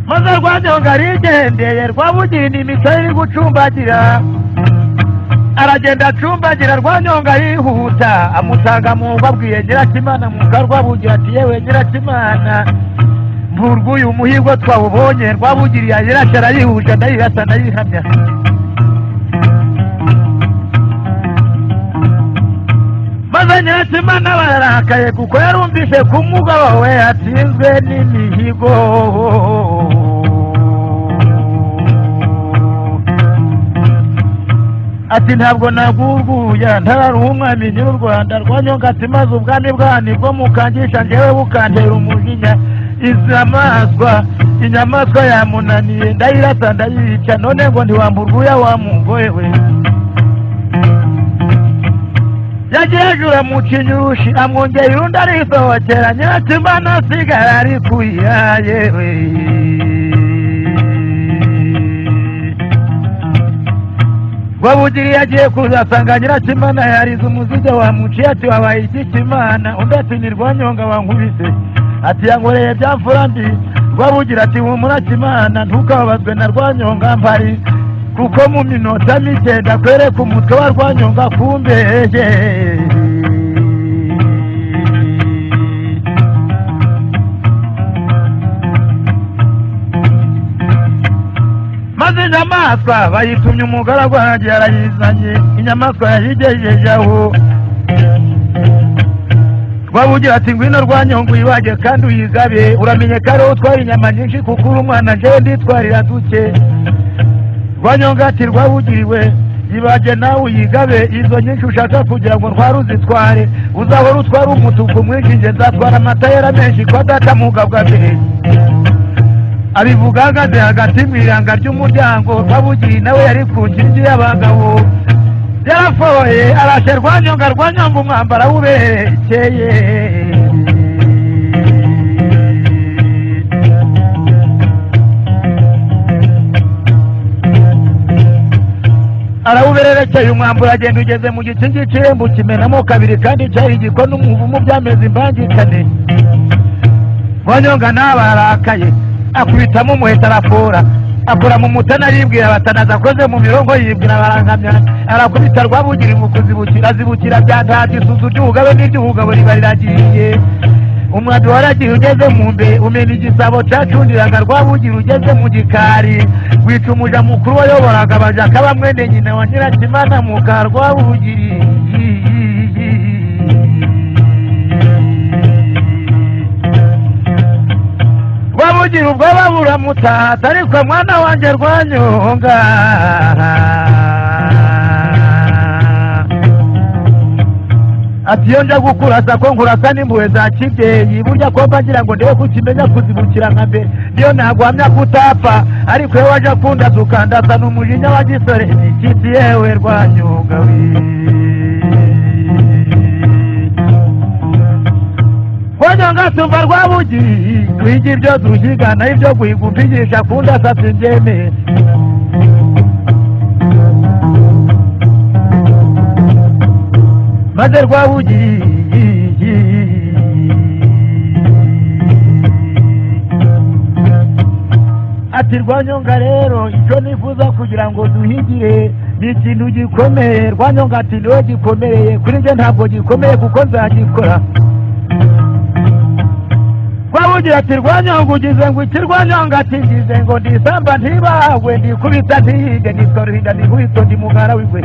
Maze Rwanyonga arigendeye, Rwabugiri ni imico iri gucumbagira, aragenda acumbagira. Rwanyonga yihuta amusanga mu ngo abwiye Nyirakimana muka Rwabugira ati yewe Nyirakimana mvurwa uyu muhigo twawubonye. Rwabugiri yayirashe arayihuje ndayirasa ndayihamya. Maze Nyirakimana bararakaye kuko yarumvise ku mugabo we atsinzwe n'imihigo. Ati ntabwo nagurguya ntararuha umwami nyiri u Rwanda. Rwanyonga ati maze ubwami bwanyu bwo mukangisha njyewe bukantera umujinya, inyamaswa yamunaniye ndayirasa ndayica, none ngo ntiwamburguya wa mugore we. Yagiye ajura mu kinyushi amwongera undi arisohokera, Nyirakimana asigara ari kuya yewe. Rwabugiri yagiye kuza asanga Nyirakimana yarize umuzigo wamuciye, ati wabaye iki Kimana? Undi ati ni Rwanyonga wankubise, ati yankoreye bya mfura mbi. Rwabugira ati humura Kimana ntukababazwe na Rwanyonga mpari, kuko mu minota mike ndakwereka umutwe wa Rwanyonga kumbeye. Maze inyamaswa bayitumye umugaragu wanjye yarayizanye, inyamaswa yayigejeje aho. Rwabugira ati ngwino Rwanyonga uyibage kandi uyigabe, uramenye ko ariho utwara inyama nyinshi kuko uri umwana njyewe nditwarira duke. Rwanyonga ati Rwabugiriwe ibage nawe uyigabe, izo nyinshi ushaka kugira ngo ntware uzitware, uzahora utwara umutuku mwinshi njye nzatwara amata yera menshi kwa data mugabwa mbere. Abivuga ahagaze hagati mu iranga ry'umuryango. Rwabugiri nawe yari ku nkingi y'abagabo, yarafoye arashe Rwanyonga, Rwanyonga umwambaro awuberekeye. Arawubererekeye umwambaro agenda ugeze mu gikingi cy'irembo kimenamo kabiri, kandi cyari igikoni n'umuvumu byameze imbangikane. Rwanyonga nawe arakaye akubitamo umuheto arafora, akora mu mutana aribwira batanaza akoze mu mirongo yibwira barankamya, arakubita Rwabugiri mu kuzibukira azibukira byantatse isuzu ry'ubugabe n'iry'ubugabo riba riragiye. Umwambi waragiye ugeze mu mbe umena igisabo cacundiraga Rwabugiri ugeze mu gikari, wica umuja mukuru wayoboraga abaja akaba mwene nyina wa Nyirakimana muka Rwabugiri. Rwabugira ubwoba buramutata, ariko mwana wanjye Rwanyonga ati iyo nja gukurasa ko nkurasa n'impuhwe za kibyeyi, burya ko mba ngira ngo ndebe ko ukimenya kuzibukira nka mbere, niyo naguhamya ko utapfa, ariko iyo waje kundasa ukandasa n'umujinya wa gisore kiti yewe Rwanyonga we. Rwanyonga tumva Rwabugiri duhiga ibyo duhigana ibyo guhiga umpigisha kundasa simbyemeye. Maze Rwabugiri ati Rwanyonga rero icyo nifuza kugira ngo duhigire Ni ikintu gikomeye. Rwanyonga ati niwe gikomereye, kuri njye ntabwo gikomeye kuko nzagikora. Rwabugira ati Rwanyonga ugize ngo iki? Rwanyonga ati ngize ngo ndisamba ntibagwe, ndikubita ntiyige, nitwa Ruhinda ndikubito, ndi mugara w'ingwe.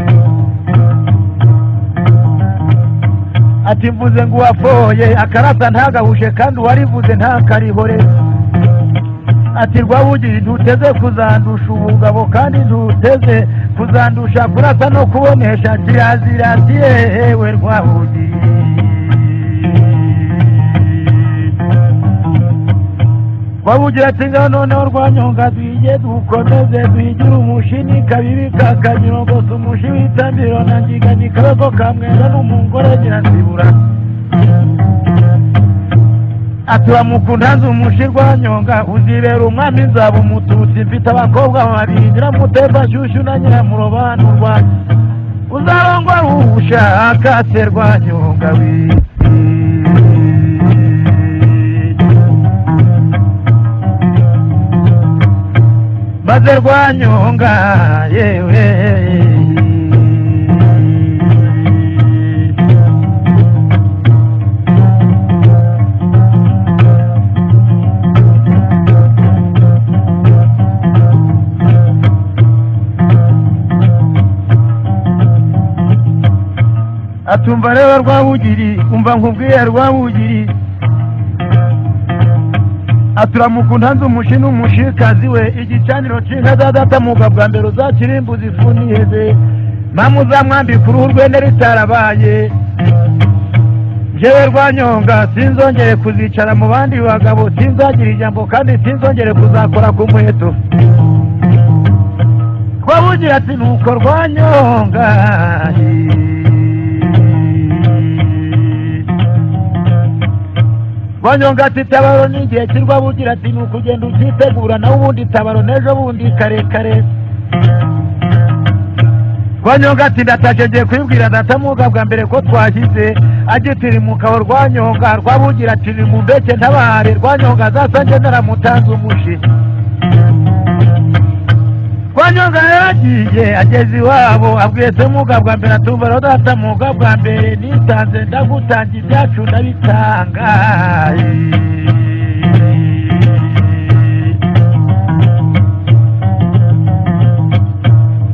Ati mvuze ngo uwafoye akarasa ntagahushe, kandi uwarivuze ntakarihore. Ati Rwabugiri ntuteze kuzandusha ubugabo, kandi ntuteze kuzandusha kurasa no kubonesha, kirazira yewe Rwabugiri. Rwabugira ati ngaho noneho Rwanyonga duhige dukomeze duhigire umushini kabibi kakamirongosa umushi w'itambiro na ngiganye kabego kamwera n'umugore Nyiransibura. Ati uramukunda nzi umushi Rwanyonga, uzibera umwami nzaba umututsi, mfite abakobwa babiri Nyiramutemba Shyushyu na Nyiramurobanurwa, uzarongora ushaka se Rwanyonga wi. Maze Rwanyonga yewe atumva rero Rwabugiri, umva nkubwiye Rwabugiri, aturamukunda nzi umushi n'umushikazi we, igicaniro c'inka za data muga bwa mbere uzakirimbuza ifuniheze, mama uzamwambika uruhu rwene ritarabaye. Jewe Rwanyonga sinzongere kuzicara mu bandi bagabo, sinzagira ijambo kandi sinzongere kuzakora ku muheto. Rwabugira ati nuko Rwanyonga. Rwanyonga ati tabaro ni igihe cy'Rwabugira ati ni ukugenda ukitegura, nawe ubundi tabaro n'ejo bundi karekare. Rwanyonga ati ndatashe ngiye kwibwira data muga bwa mbere ko twashyize agitirimuka aho. Rwanyonga Rwabugira ati ni mumbeke ntabare, Rwanyonga azasange naramutanze umushi. Rwanyonga yaragiye ageze iwabo abwiye se muga bwa mbere atumva rero data muga bwa mbere nitanze ndagutanga ibyacu ndabitanga.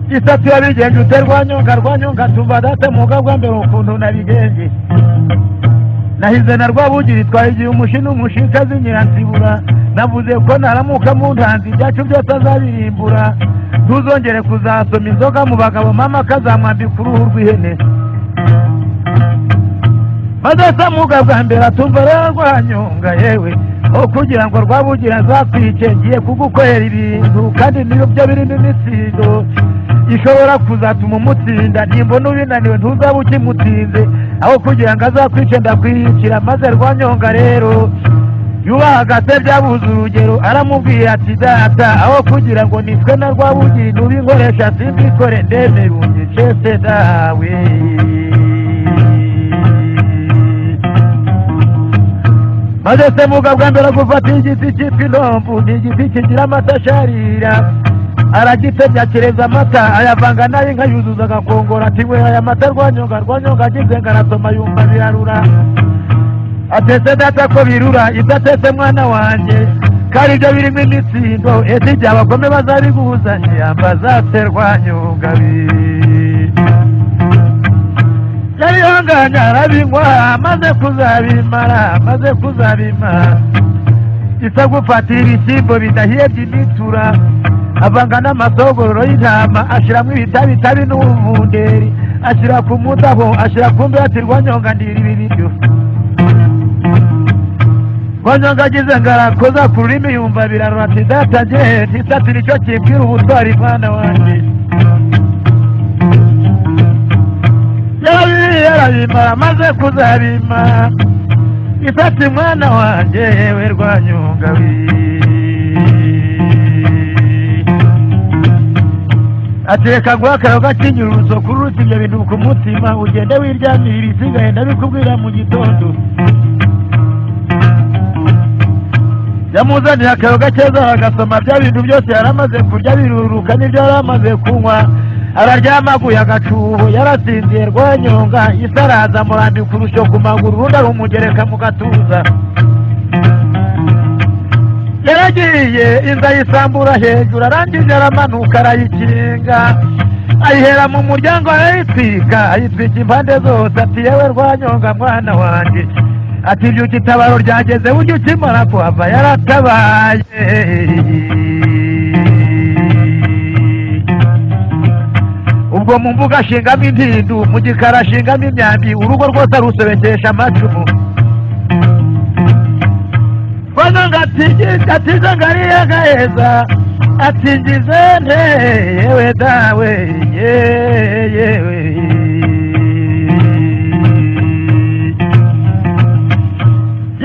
Isatu yabigenje ute Rwanyonga? Rwanyonga atumva data muga bwa mbere ukuntu nabigenje, nahize na Rwabugiri twahigiye umushi n'umushikazi Nyiransibura, navuze ko naramuka mu ntanzi ibyacu byose azabirimbura, ntuzongere kuzasoma inzoga mu bagabo, mama kazamwambika uruhu rw'ihene. Maze se muga bwa mbere atumva rero Rwanyonga yewe, aho kugira ngo Rwabugira azakwice ngiye kugukorera ibintu kandi niyo byo birimo imitsindo ishobora kuzatuma umutsinda, nimbona ubinaniwe ntuzaba ukimutsinze, aho kugira ngo azakwice ndakwiyicira. Maze Rwanyonga rero yubahaga se byabuze urugero, aramubwira ati data aho kugira ngo nitwe na Rwabugiri ntubinkoresha simbikore ndemera unyice se dawe. Maze se muga bwa mbere gufata igiti cyitwa intomvu, ni igiti kigira amata asharira, aragitemya kireza amata ayavanga n'ay'inka yuzuza agakongora, ati we aya mata Rwanyonga. Rwanyonga agize ngo arasoma yumva birarura, atese data ko birura, idatese mwana wanjye kandi ibyo birimo imitsindo, ese igihe abagome bazabiguza ntiyambaza se Rwanyonga bi. Yarihanganye arabinywa, amaze kuzabimara, amaze kuzabimara isa gufatira ibishyimbo bidahiye by'imitura, avanga n'amasogororo y'intama, ashyiramo ibitabitabi n'ubuvunderi, ashyira ku mudaho, ashyira ku mbeho, ati Rwanyonga ndira ibi biryo. Rwanyonga agize ngo arakoza ku rurimi yumva birarura, ati data ngehe ntisatire nicyo kimbwira ubutwari mwana wanjye. Yarabimara amaze kuzabimara ifata mwana wanjye yewe Rwanyonga wi. Ati reka nguhe akayoga k'inyurutso kurutsa ibyo bintu ku mutima, ugende wiryamire ibisigaye ndabikubwira mu gitondo. Yamuzaniye akayoga keza agasoma bya bintu byose yari amaze kurya biruruka n'ibyo yari amaze kunywa, Araryamaguye agacuho, yarasinziye Rwanyonga. Isaraza amurambika urusyo ku maguru, urundi arumugereka mu gatuza. Yaragiye inzu ayisambura hejuru, arangije aramanuka arayikinga, ayihera mu muryango arayitwika, ayitwika impande zose. Ati: "Yewe Rwanyonga mwana wanjye," ati, "byuka, itabaro ryageze." Burya ukimara kuhava yaratabaye. Ubwo mu mbuga ashingamo intindu, mu gikari ashingamo imyambi, urugo rwose arusobekesha amacumu. Rwanyonga atize ngariye gaheza, ati: "Ngize nte yewe dawe yewe?"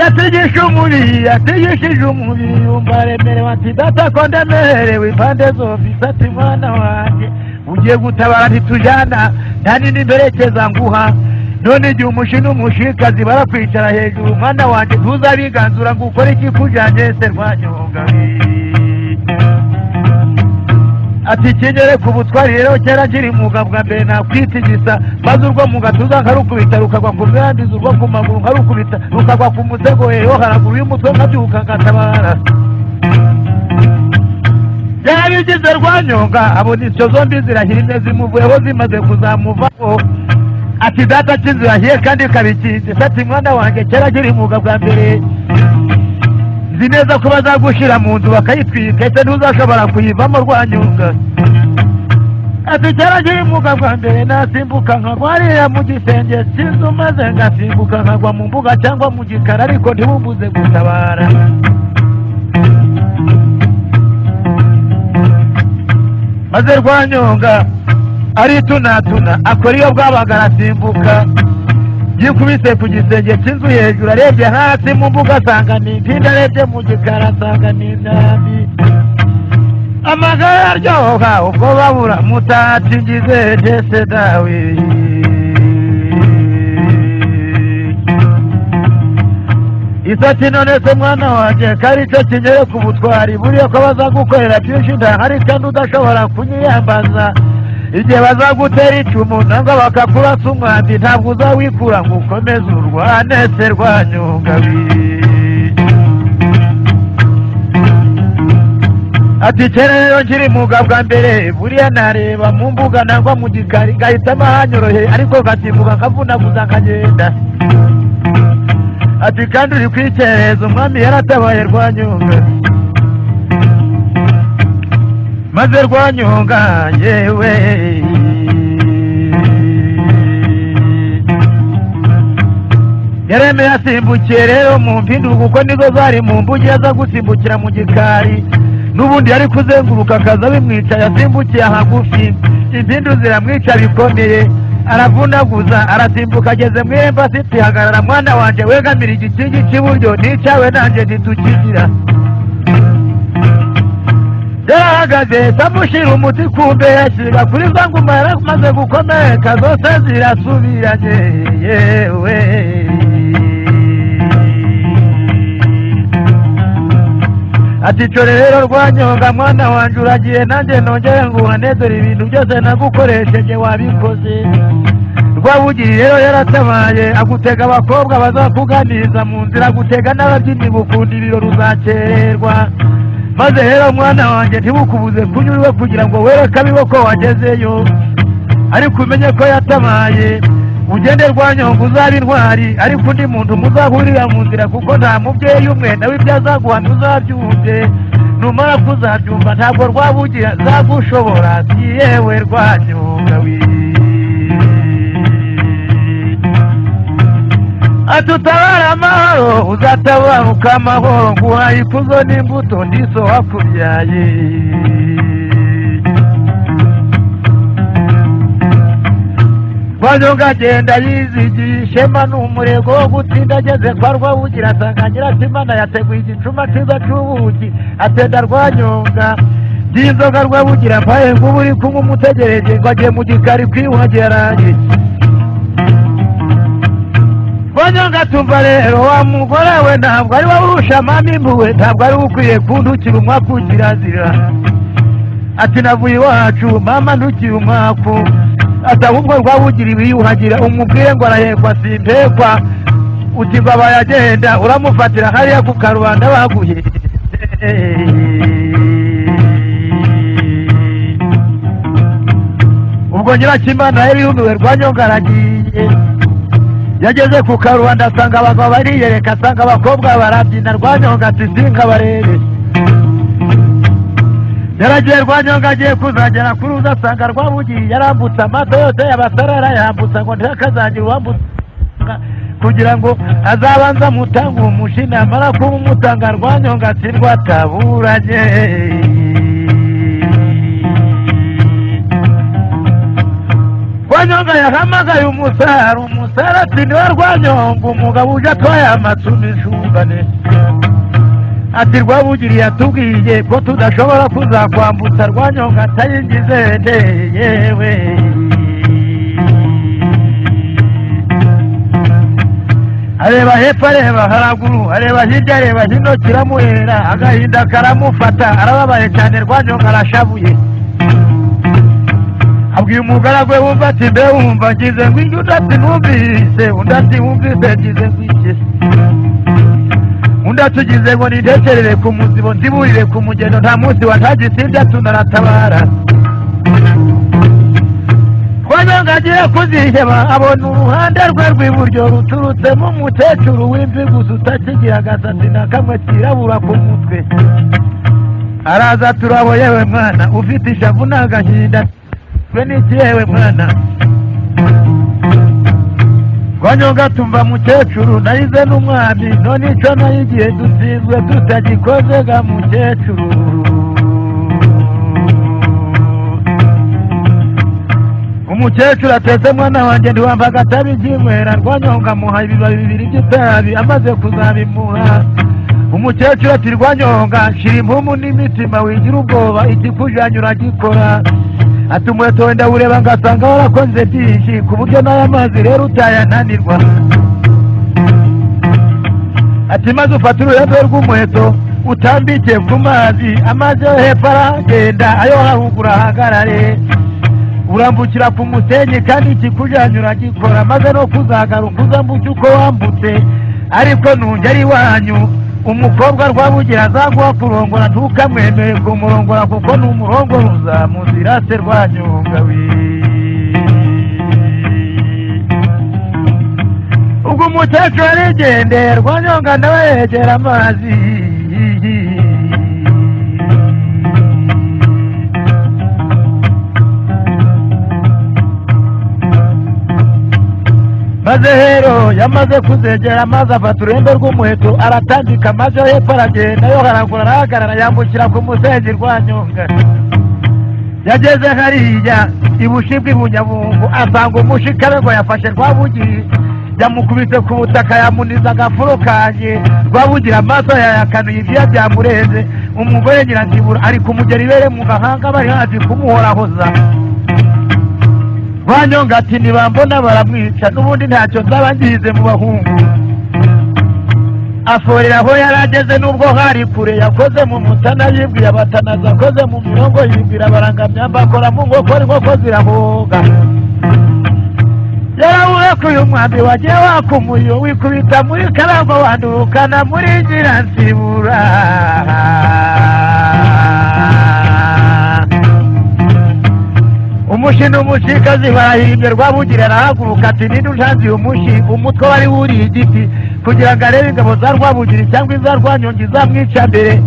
Yatigishije umubiri, yatigishije umubiri, yumva aremerewe. Ati: "Data, ko ndemerewe impande zombi?" Ati: "Mwana wanjye, ugiye gutabara ntitujyana, nta nini mperekeza nguha. None igihe umushi n'umushikazi barakwicara hejuru, mwana wanjye, ntuzabiganzura ngo ukore ikikujyanye se?" Rwanyonga ati: "Kinyere ku butwari rero, kera nkiri muga bwa mbere nakwitigisa, maze urwo mu gatuza nkarukubita rukagwa ku mwandizi, urwo ku maguru nkarukubita rukagwa ku musego yo haraguru y'umutwe, nkabyuka ngatabara." Yarabigize Rwanyonga, abona insyo zombi zirahirimye zimuvuyeho, zimaze kuzamuvaho. Ati: "Data, cy'inzu yahiye kandi ikabikinze?" Ati: "Mwana wanjye, kera nkiri muga bwa mbere nzi neza ko bazagushyira mu nzu bakayitwika, ese ntuzashobora kuyivamo?" Rwanyonga ati: "Kera nkiri muga bwa mbere nasimbuka nkagwa hariya mu gisenge cy'inzu, maze ngasimbuka nkagwa mu mbuga cyangwa mu gikari, ariko ntibumbuze gutabara." Maze Rwanyonga aritunatuna, akora iyo bwabaga, arasimbuka, yikubise ku gisenge cy'inzu hejuru. Arebye hasi mu mbuga asanga ni impinda, arebye mu gikari asanga ni imyambi. Amagara aryoha ubwo babura mutatingize ntese dawe. Isati: "None se mwana wanjye, ko ari cyo kinyere ku butwari, buriya ko bazagukorera byinshi ndahari kandi udashobora kunyiyambaza, igihe bazagutera icumu nangwa bakakurasa umwambi, ntabwo uzawikura ngo ukomeze urwane se?" Rwanyonga ati: "Kera rero nkiri muga bwa mbere, buriya nareba mu mbuga nangwa mu gikari ngahitamo ahanyoroheye, ariko ngasimbuka nkavunaguza nkagenda." Ati: "Kandi uri kwikereza, umwami yaratabaye." Rwanyonga, maze Rwanyonga yewe yaremeye, asimbukiye rero mu mpindu, kuko nizo zari mu mbugi. Aza gusimbukira mu gikari n'ubundi yari kuzenguruka akaza bimwica. Yasimbukiye hagufi, impindu ziramwica bikomeye, aravunaguza, arasimbuka, ageze mu irembo. Ati: "Hagarara mwana wanjye, wegamira igikingi cy'iburyo, n'icyawe nanjye ntitukigira." Yarahagaze, amushyira umuti ku mbe, yashyira kuri za nguma yaramaze gukomereka zose zirasubiranye yewe. Ati: "Core rero Rwanyonga mwana wanjye, uragiye nanjye nongere nguhane, dore ibintu byose nagukoresheje wabikoze." Rwabugiri rero yaratabaye, agutega abakobwa bazakuganiriza mu nzira, agutega n'ababyinnyi gukunda ibirori, uzakererwa. Maze rero mwana wanjye, ntibukubuze kunyura iwe kugira ngo wereke abiwe ko wagezeyo, ariko umenye ko yatabaye. Ugende Rwanyonga, uzaba intwari, ariko undi muntu muzahurira mu nzira, kuko nta mubyeyi umwe nawe, ibyo azaguha ntuzabyumve. Numara kuzabyumva, ntabwo Rwabugira zagushobora. Si yewe Rwanyonga wi! Ati: "Utabara amahoro, uzatabaruka amahoro, nguhaye ikuzo n'imbuto, ndiso wakubyaye." Rwanyonga agenda yizigiye ishema n'umurego wo gutsinda. Ageze kwa Rwabugira asanga Nyiratimana yateguye igicuma cyiza cy'ubuki. Atenda Rwanyonga by'inzoga. Rwabugira mpaye ngo ubu uri kunywa umutegereje ngo agiye mu gikari kwiyuhagira, arangiye. Rwanyonga tumva rero wa mugore we, ntabwo ari wowe urusha mama impuhwe, ntabwo ari we ukwiye kuntukira umwaku, kirazira. Ati navuye iwacu mama ntukiye umwaku. Ati ahubwo Rwabugiri wiyuhagira umubwire ngo arahekwa simpekwa. Uti ngo abaye agenda uramufatira hariya ku karubanda baguye. Ubwo Nyirakimana yari yumiwe, Rwanyonga aragiye. Yageze ku karubanda asanga abagabo bariyereka, asanga abakobwa barabyina. Rwanyonga ati sinkabarebe. Yaragiye Rwanyonga agiye kuzagera kuri uza asanga Rwabugiri yarambutse amato yose y'abasare arayambutsa ngo ntihakazagire uwambutsa, kugira ngo azabanze amutange umushina, amara kuba umutanga Rwanyonga ati rwataburanye. Rwanyonga yahamagaye umusare, umusare ati niwe Rwanyonga umugabo uje atwaye amacumu inshungane. Ati Rwabugiri yatubwiye ko tudashobora kuzakwambutsa. Rwanyonga atayingize nde yewe. Areba hepfo, areba haraguru, areba hirya, areba hino, kiramuhera, agahinda karamufata, arababaye cyane. Rwanyonga arashavuye, abwiye umugaragu we wumva ati mbe wumva ngize ngo inge. Undi ati numvise, undi ati wumvise ngize ngo iki. Undi atugize ngo nintekerere ku muzibo nziburire ku mugendo, nta munsi wa ntagisibya tunaratabara. Rwanyonga agiye kuziheba abona uruhande rwe rw'iburyo ruturutsemo umukecuru w'imvi gusa utakigira agasatsi na kamwe kirabura ku mutwe. Araza turabo, yewe mwana ufite ishavu n'agahinda twe n'iki yewe mwana? Rwanyonga tumva mukecuru nayize n'umwami, none icyo nayigiye dutsinzwe tutagikoze ga mukecuru. Umukecuru atetse mwana wanjye ntiwamba agatabi ry'inywera. Rwanyonga amuha ibibabi bibiri by'itabi, amaze kuzabimuha umukecuru ati Rwanyonga shira impumu n'imitima wigira ubwoba, ikikujanye uragikora. Ati umuheto wenda ureba ngasanga warakoze byinshi ku buryo n'aya mazi rero utayananirwa. Ati maze ufate uruhembe rw'umuheto utambike ku mazi, amazi yo hepfo aragenda ayo haruguru ahagarare, urambukira ku musenyi kandi ikikujanye uragikora, maze no kuzagaruka uzambuke uko wambutse. Ariko nungera iwanyu umukobwa Rwabugira azaguha kurongora ntukamwemere kumurongora, kuko numurongora uzamuzira se Rwanyonga we. Ubwo umukecuru arigendeye, Rwanyonga nawe yegera amazi. Maze hero yamaze kuzegera amazi afata uruhembe rw'umuheto aratambika, amazi yo hepfo aragenda yo haraguru arahagarara, yambukira ku musenyi. Rwanyonga yageze hariya ibushi bw'ibunyabungu asanga umushikawe ngo yafashe Rwabugiri, yamukubise ku butaka yamuniza agafuro kanjye. Rwabugira amaso yayakanuye ibyuya byamurenze. Umugore Nyiransibura ari kumugera ibere mu gahanga bari hafi kumuhorahoza. Rwanyonga ati ntibambona baramwica n'ubundi ntacyo nzaba ngize mu bahungu. Aforera aho yari ageze n'ubwo hari kure, yakoze mu mutana yibwiye abatanazi, akoze mu mirongo yibwira abarangamyamba, akora mu nkokora inkoko zirahoga. Yarawurekuye umwambi wagiye waka umuriro wikubita muri Karangwa wandukana muri Nyiransibura. Umushi n'umushikazi barahimbye. Rwabugira arahaguruka ati ninde untanze uyu mushi? Umutwe wari wuriye igiti kugira ngo arebe ingabo za Rwabugiri cyangwa iza Rwanyonga izamwica mbere.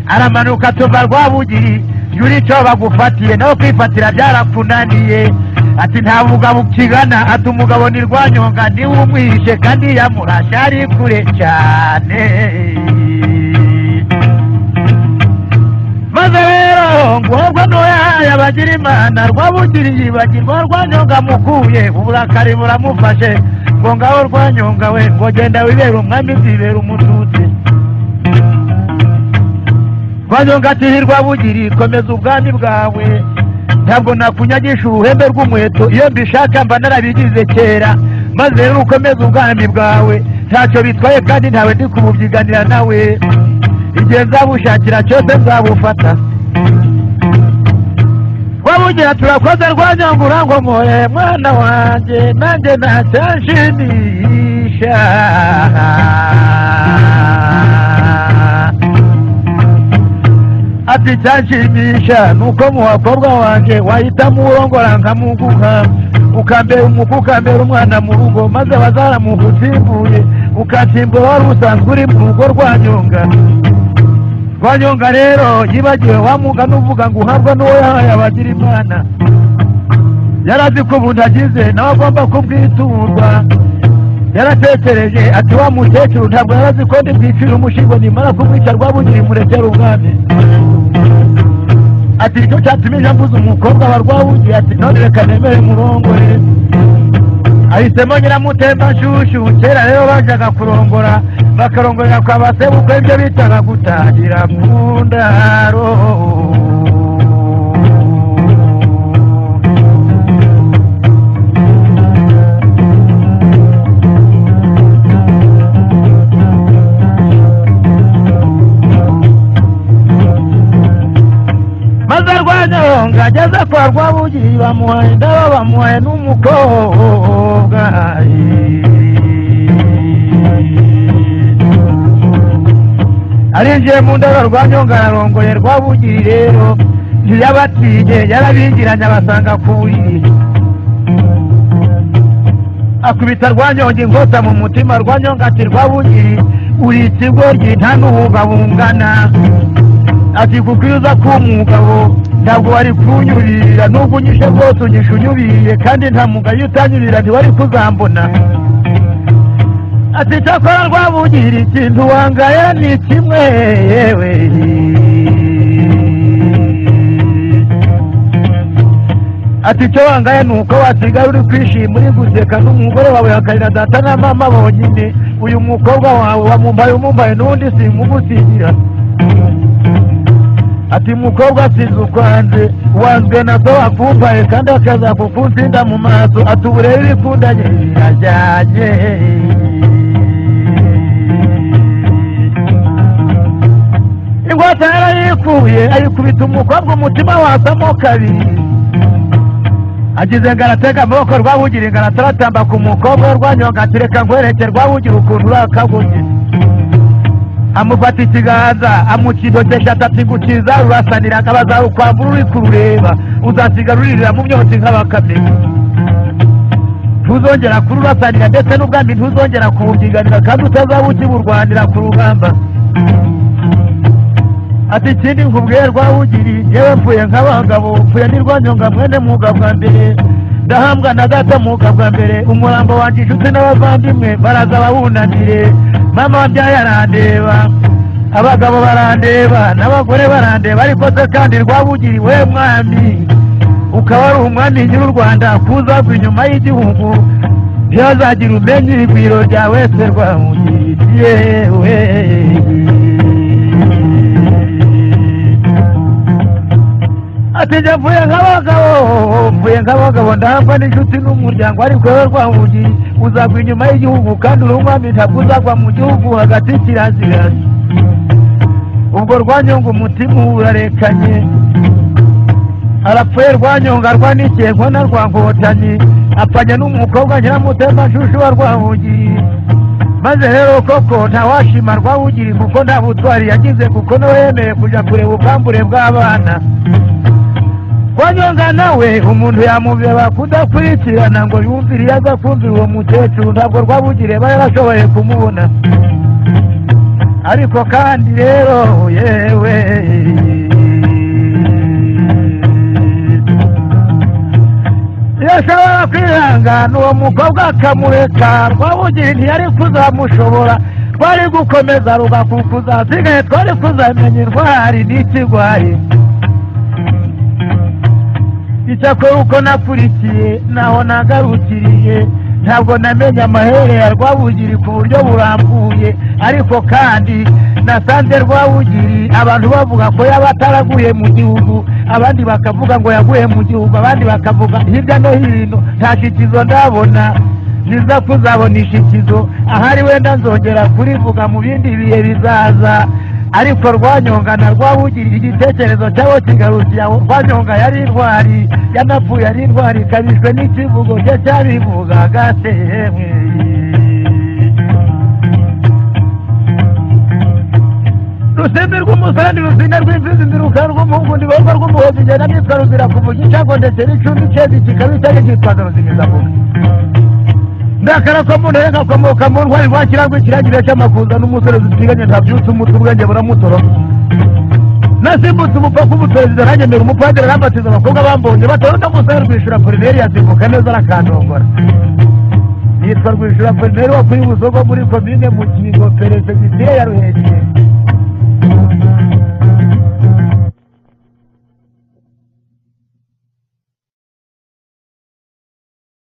Aramanuka tuva Rwabugiri yuri icyo bagufatiye nawe kwifatira byarakunaniye. Ati nta mugabo ukigana, ati umugabo ni Rwanyonga niwe umwishe kandi yamurashe ari kure cyane. Maze rero ngubwo ntoya bagira Imana, Rwabugiri yibagirwa Rwanyonga mukuye, uburakari buramufashe ngo ngaho Rwanyonga we ngo genda wibere umwami nzibera umututsi. Rwanyonga ati Rwabugiri komeza ubwami bwawe, ntabwo nakunyagisha uruhembe rw'umuheto, iyo mbishaka mba narabigize kera. Maze rero ukomeze ubwami bwawe ntacyo bitwaye kandi ntawe ndi kumubyiganira nawe, igihe nzabushakira cyose nzabufata. Rwabugira turakoze Rwanyonga ngo moye mwana wanjye nanjye ntacyanshimisha. Ati icyanshimisha nuko mu bakobwa wanjye wahitamo urongora nkamuguha, ukambera umuku, ukambera umwana mu rugo, maze bazaramuka usimbuye ukansimbura wari usanzwe uri mu rugo Rwanyonga. Rwanyonga rero yibagiwe wa mugani uvuga ngo uhabwa n'uwo yahaye abagira Imana. Yarazi ko umuntu agize nawe agomba kubwiturwa. Yaratekereje ati wa mukecuru ntabwo yarazi ko ndi bwicire umushingo, nimara kumwica Rwabugiri murekera ubwami. Ati icyo cyatumije mbuza umukobwa wa Rwabugiri, ati none reka nemere murongore. Ahisemo Nyiramutemba Nshushu. Kera rero bajyaga kurongora bakarongorera kwa basebukwe, ibyo bitaga gutangira mu ndaro. Maze Rwanyonga ageze kwa Rwabugiri bamuhaye indabo, bamuhaye n'umukobwa. Arinjiye mu ndabo Rwanyonga ararongoye. Rwabugiri rero ntiyabatinye, yarabingiranye abasanga ku buriri, akubita Rwanyonga inkota mu mutima. Rwanyonga ati Rwabugiri uri ikigoryi nta n'uwuga bungana. Ati kuko iyo uza kuba umugabo ntabwo wari kunyurira, nubwo unyishe rwose unyishe unyubiriye, kandi nta mugabo iyo utanyurira ntiwari kuzambona. Ati cyakora Rwabugiri ikintu wangaye ni kimwe yewe. Ati icyo wangaye ni uko wasigara uri kwishima uri guseka n'umugore wawe akarira data na mama bonyine. Uyu mukobwa wawe wamumbaye umumbaye n'undi simugusigira. Ati mukobwa size ukwanze, wanzwe na so wakumbaye kandi akaza kukunsinda mu maso. Ati ubu rero ibikundanye birajyanye. Ingwate yarayikuye ayikubita umukobwa umutima wasamo kabiri. Agize ngo aratega amaboko Rwabugiri ngo arataratamba ku mukobwa. Rwanyonga ati reka nkwereke Rwabugiri ukuntu urakaguye. Amufata ikiganza amuca ati gukiza rurasanira akabazarukwambura uri kurureba, uzasigara uririra mu myotsi nk'abakame. Ntuzongera kururasanira ndetse n'ubwami ntuzongera kuwubyiganira kandi utazaba ukiburwanira ku rugamba. Ati ikindi nkubwiye Rwabugiri, yewe mvuye nk'abagabo, mvuye ni Rwanyonga mwene Muga bwa mbere, ndahambwa na data Muga bwa mbere. Umurambo wanjye inshuti n'abavandimwe baraza bawunamire, mama wabyaye arandeba, abagabo barandeba n'abagore barandeba, ariko se kandi Rwabugiri we mwami ukaba ari umwami nyiri u Rwanda kuzagwa inyuma y'igihugu, ntihazagira umenya igwiro ryawe se Rwabugiri yewe. Ati njye mvuye nk'abagabo, mvuye nk'abagabo, ndahambwa n'inshuti n'umuryango, ariko wowe Rwabugiri uzagwa inyuma y'igihugu kandi uri umwami ntabwo uzagwa mu gihugu hagati kirazira. Ubwo Rwanyonga umutima urarekanye, arapfuye Rwanyonga rwanikiye nkona rwa Nkotanyi, apfanye n'umukobwa Nyiramutemba Nshushu wa Rwabugiri. Maze rero koko ntawashima Rwabugiri kuko nta butwari yagize, kuko nawe yemeye kujya kureba ubwambure bw'abana. Rwanyonga nawe umuntu yamubeba kudakurikirana ngo yumvire iyo aza kumvira uwo mukecuru, ntabwo Rwabugiri aba yarashoboye kumubona. Ariko kandi rero yewe iyo ashobora kwihangana uwo mukobwa akamureka, Rwabugiri ntiyari kuzamushobora, twari gukomeza rugakukuza, asigaye twari kuzamenya intwari n'ikigwari. Icyakora uko nakurikiye naho nagarukiriye, ntabwo namenye amahere ya Rwabugiri ku buryo burambuye, ariko kandi nasanze Rwabugiri abantu bavuga ko yaba ataraguye mu gihugu, abandi bakavuga ngo yaguye mu gihugu, abandi bakavuga hirya no hino. Nta shikizo ndabona, niza kuzabona ishikizo ahari wenda nzongera kurivuga mu bindi bihe bizaza. Ariko Rwanyonga na Rwabugiri, igitekerezo cyabo kigarukiye aho. Rwanyonga yari intwari, yanapfuye ari intwari, ikabishwe n'ikivugo cye cyabivugaga semwe. Rusimbi rw'umusarani, rusina rw'imfizi, ndiruka rw'umuhungu, ndiborwa rw'umuhozi, ngenda nitwa Ruzira kuvuga icyago, ndetse n'icumbi cyezi kikaba icyari cyitwaga Ruzimizavuga. Ndakara ko mu ntare ngakomoka mu ntwari rwa Kirangwa, ikirangirire cy'amakuza n'umusore zitiganye, ntabyutse umutwe, ubwenge buramutora. Nasimbutse umupaka, umuperezida aranyemera, umupadiri arambatiza, abakobwa bambonye batora uno musore Rwishura Polineri, yasimbuka neza arakandongora. Nitwa Rwishura Polineri wo kuri Busogo muri komine Mukingo, perefegitire ya Ruhengeri.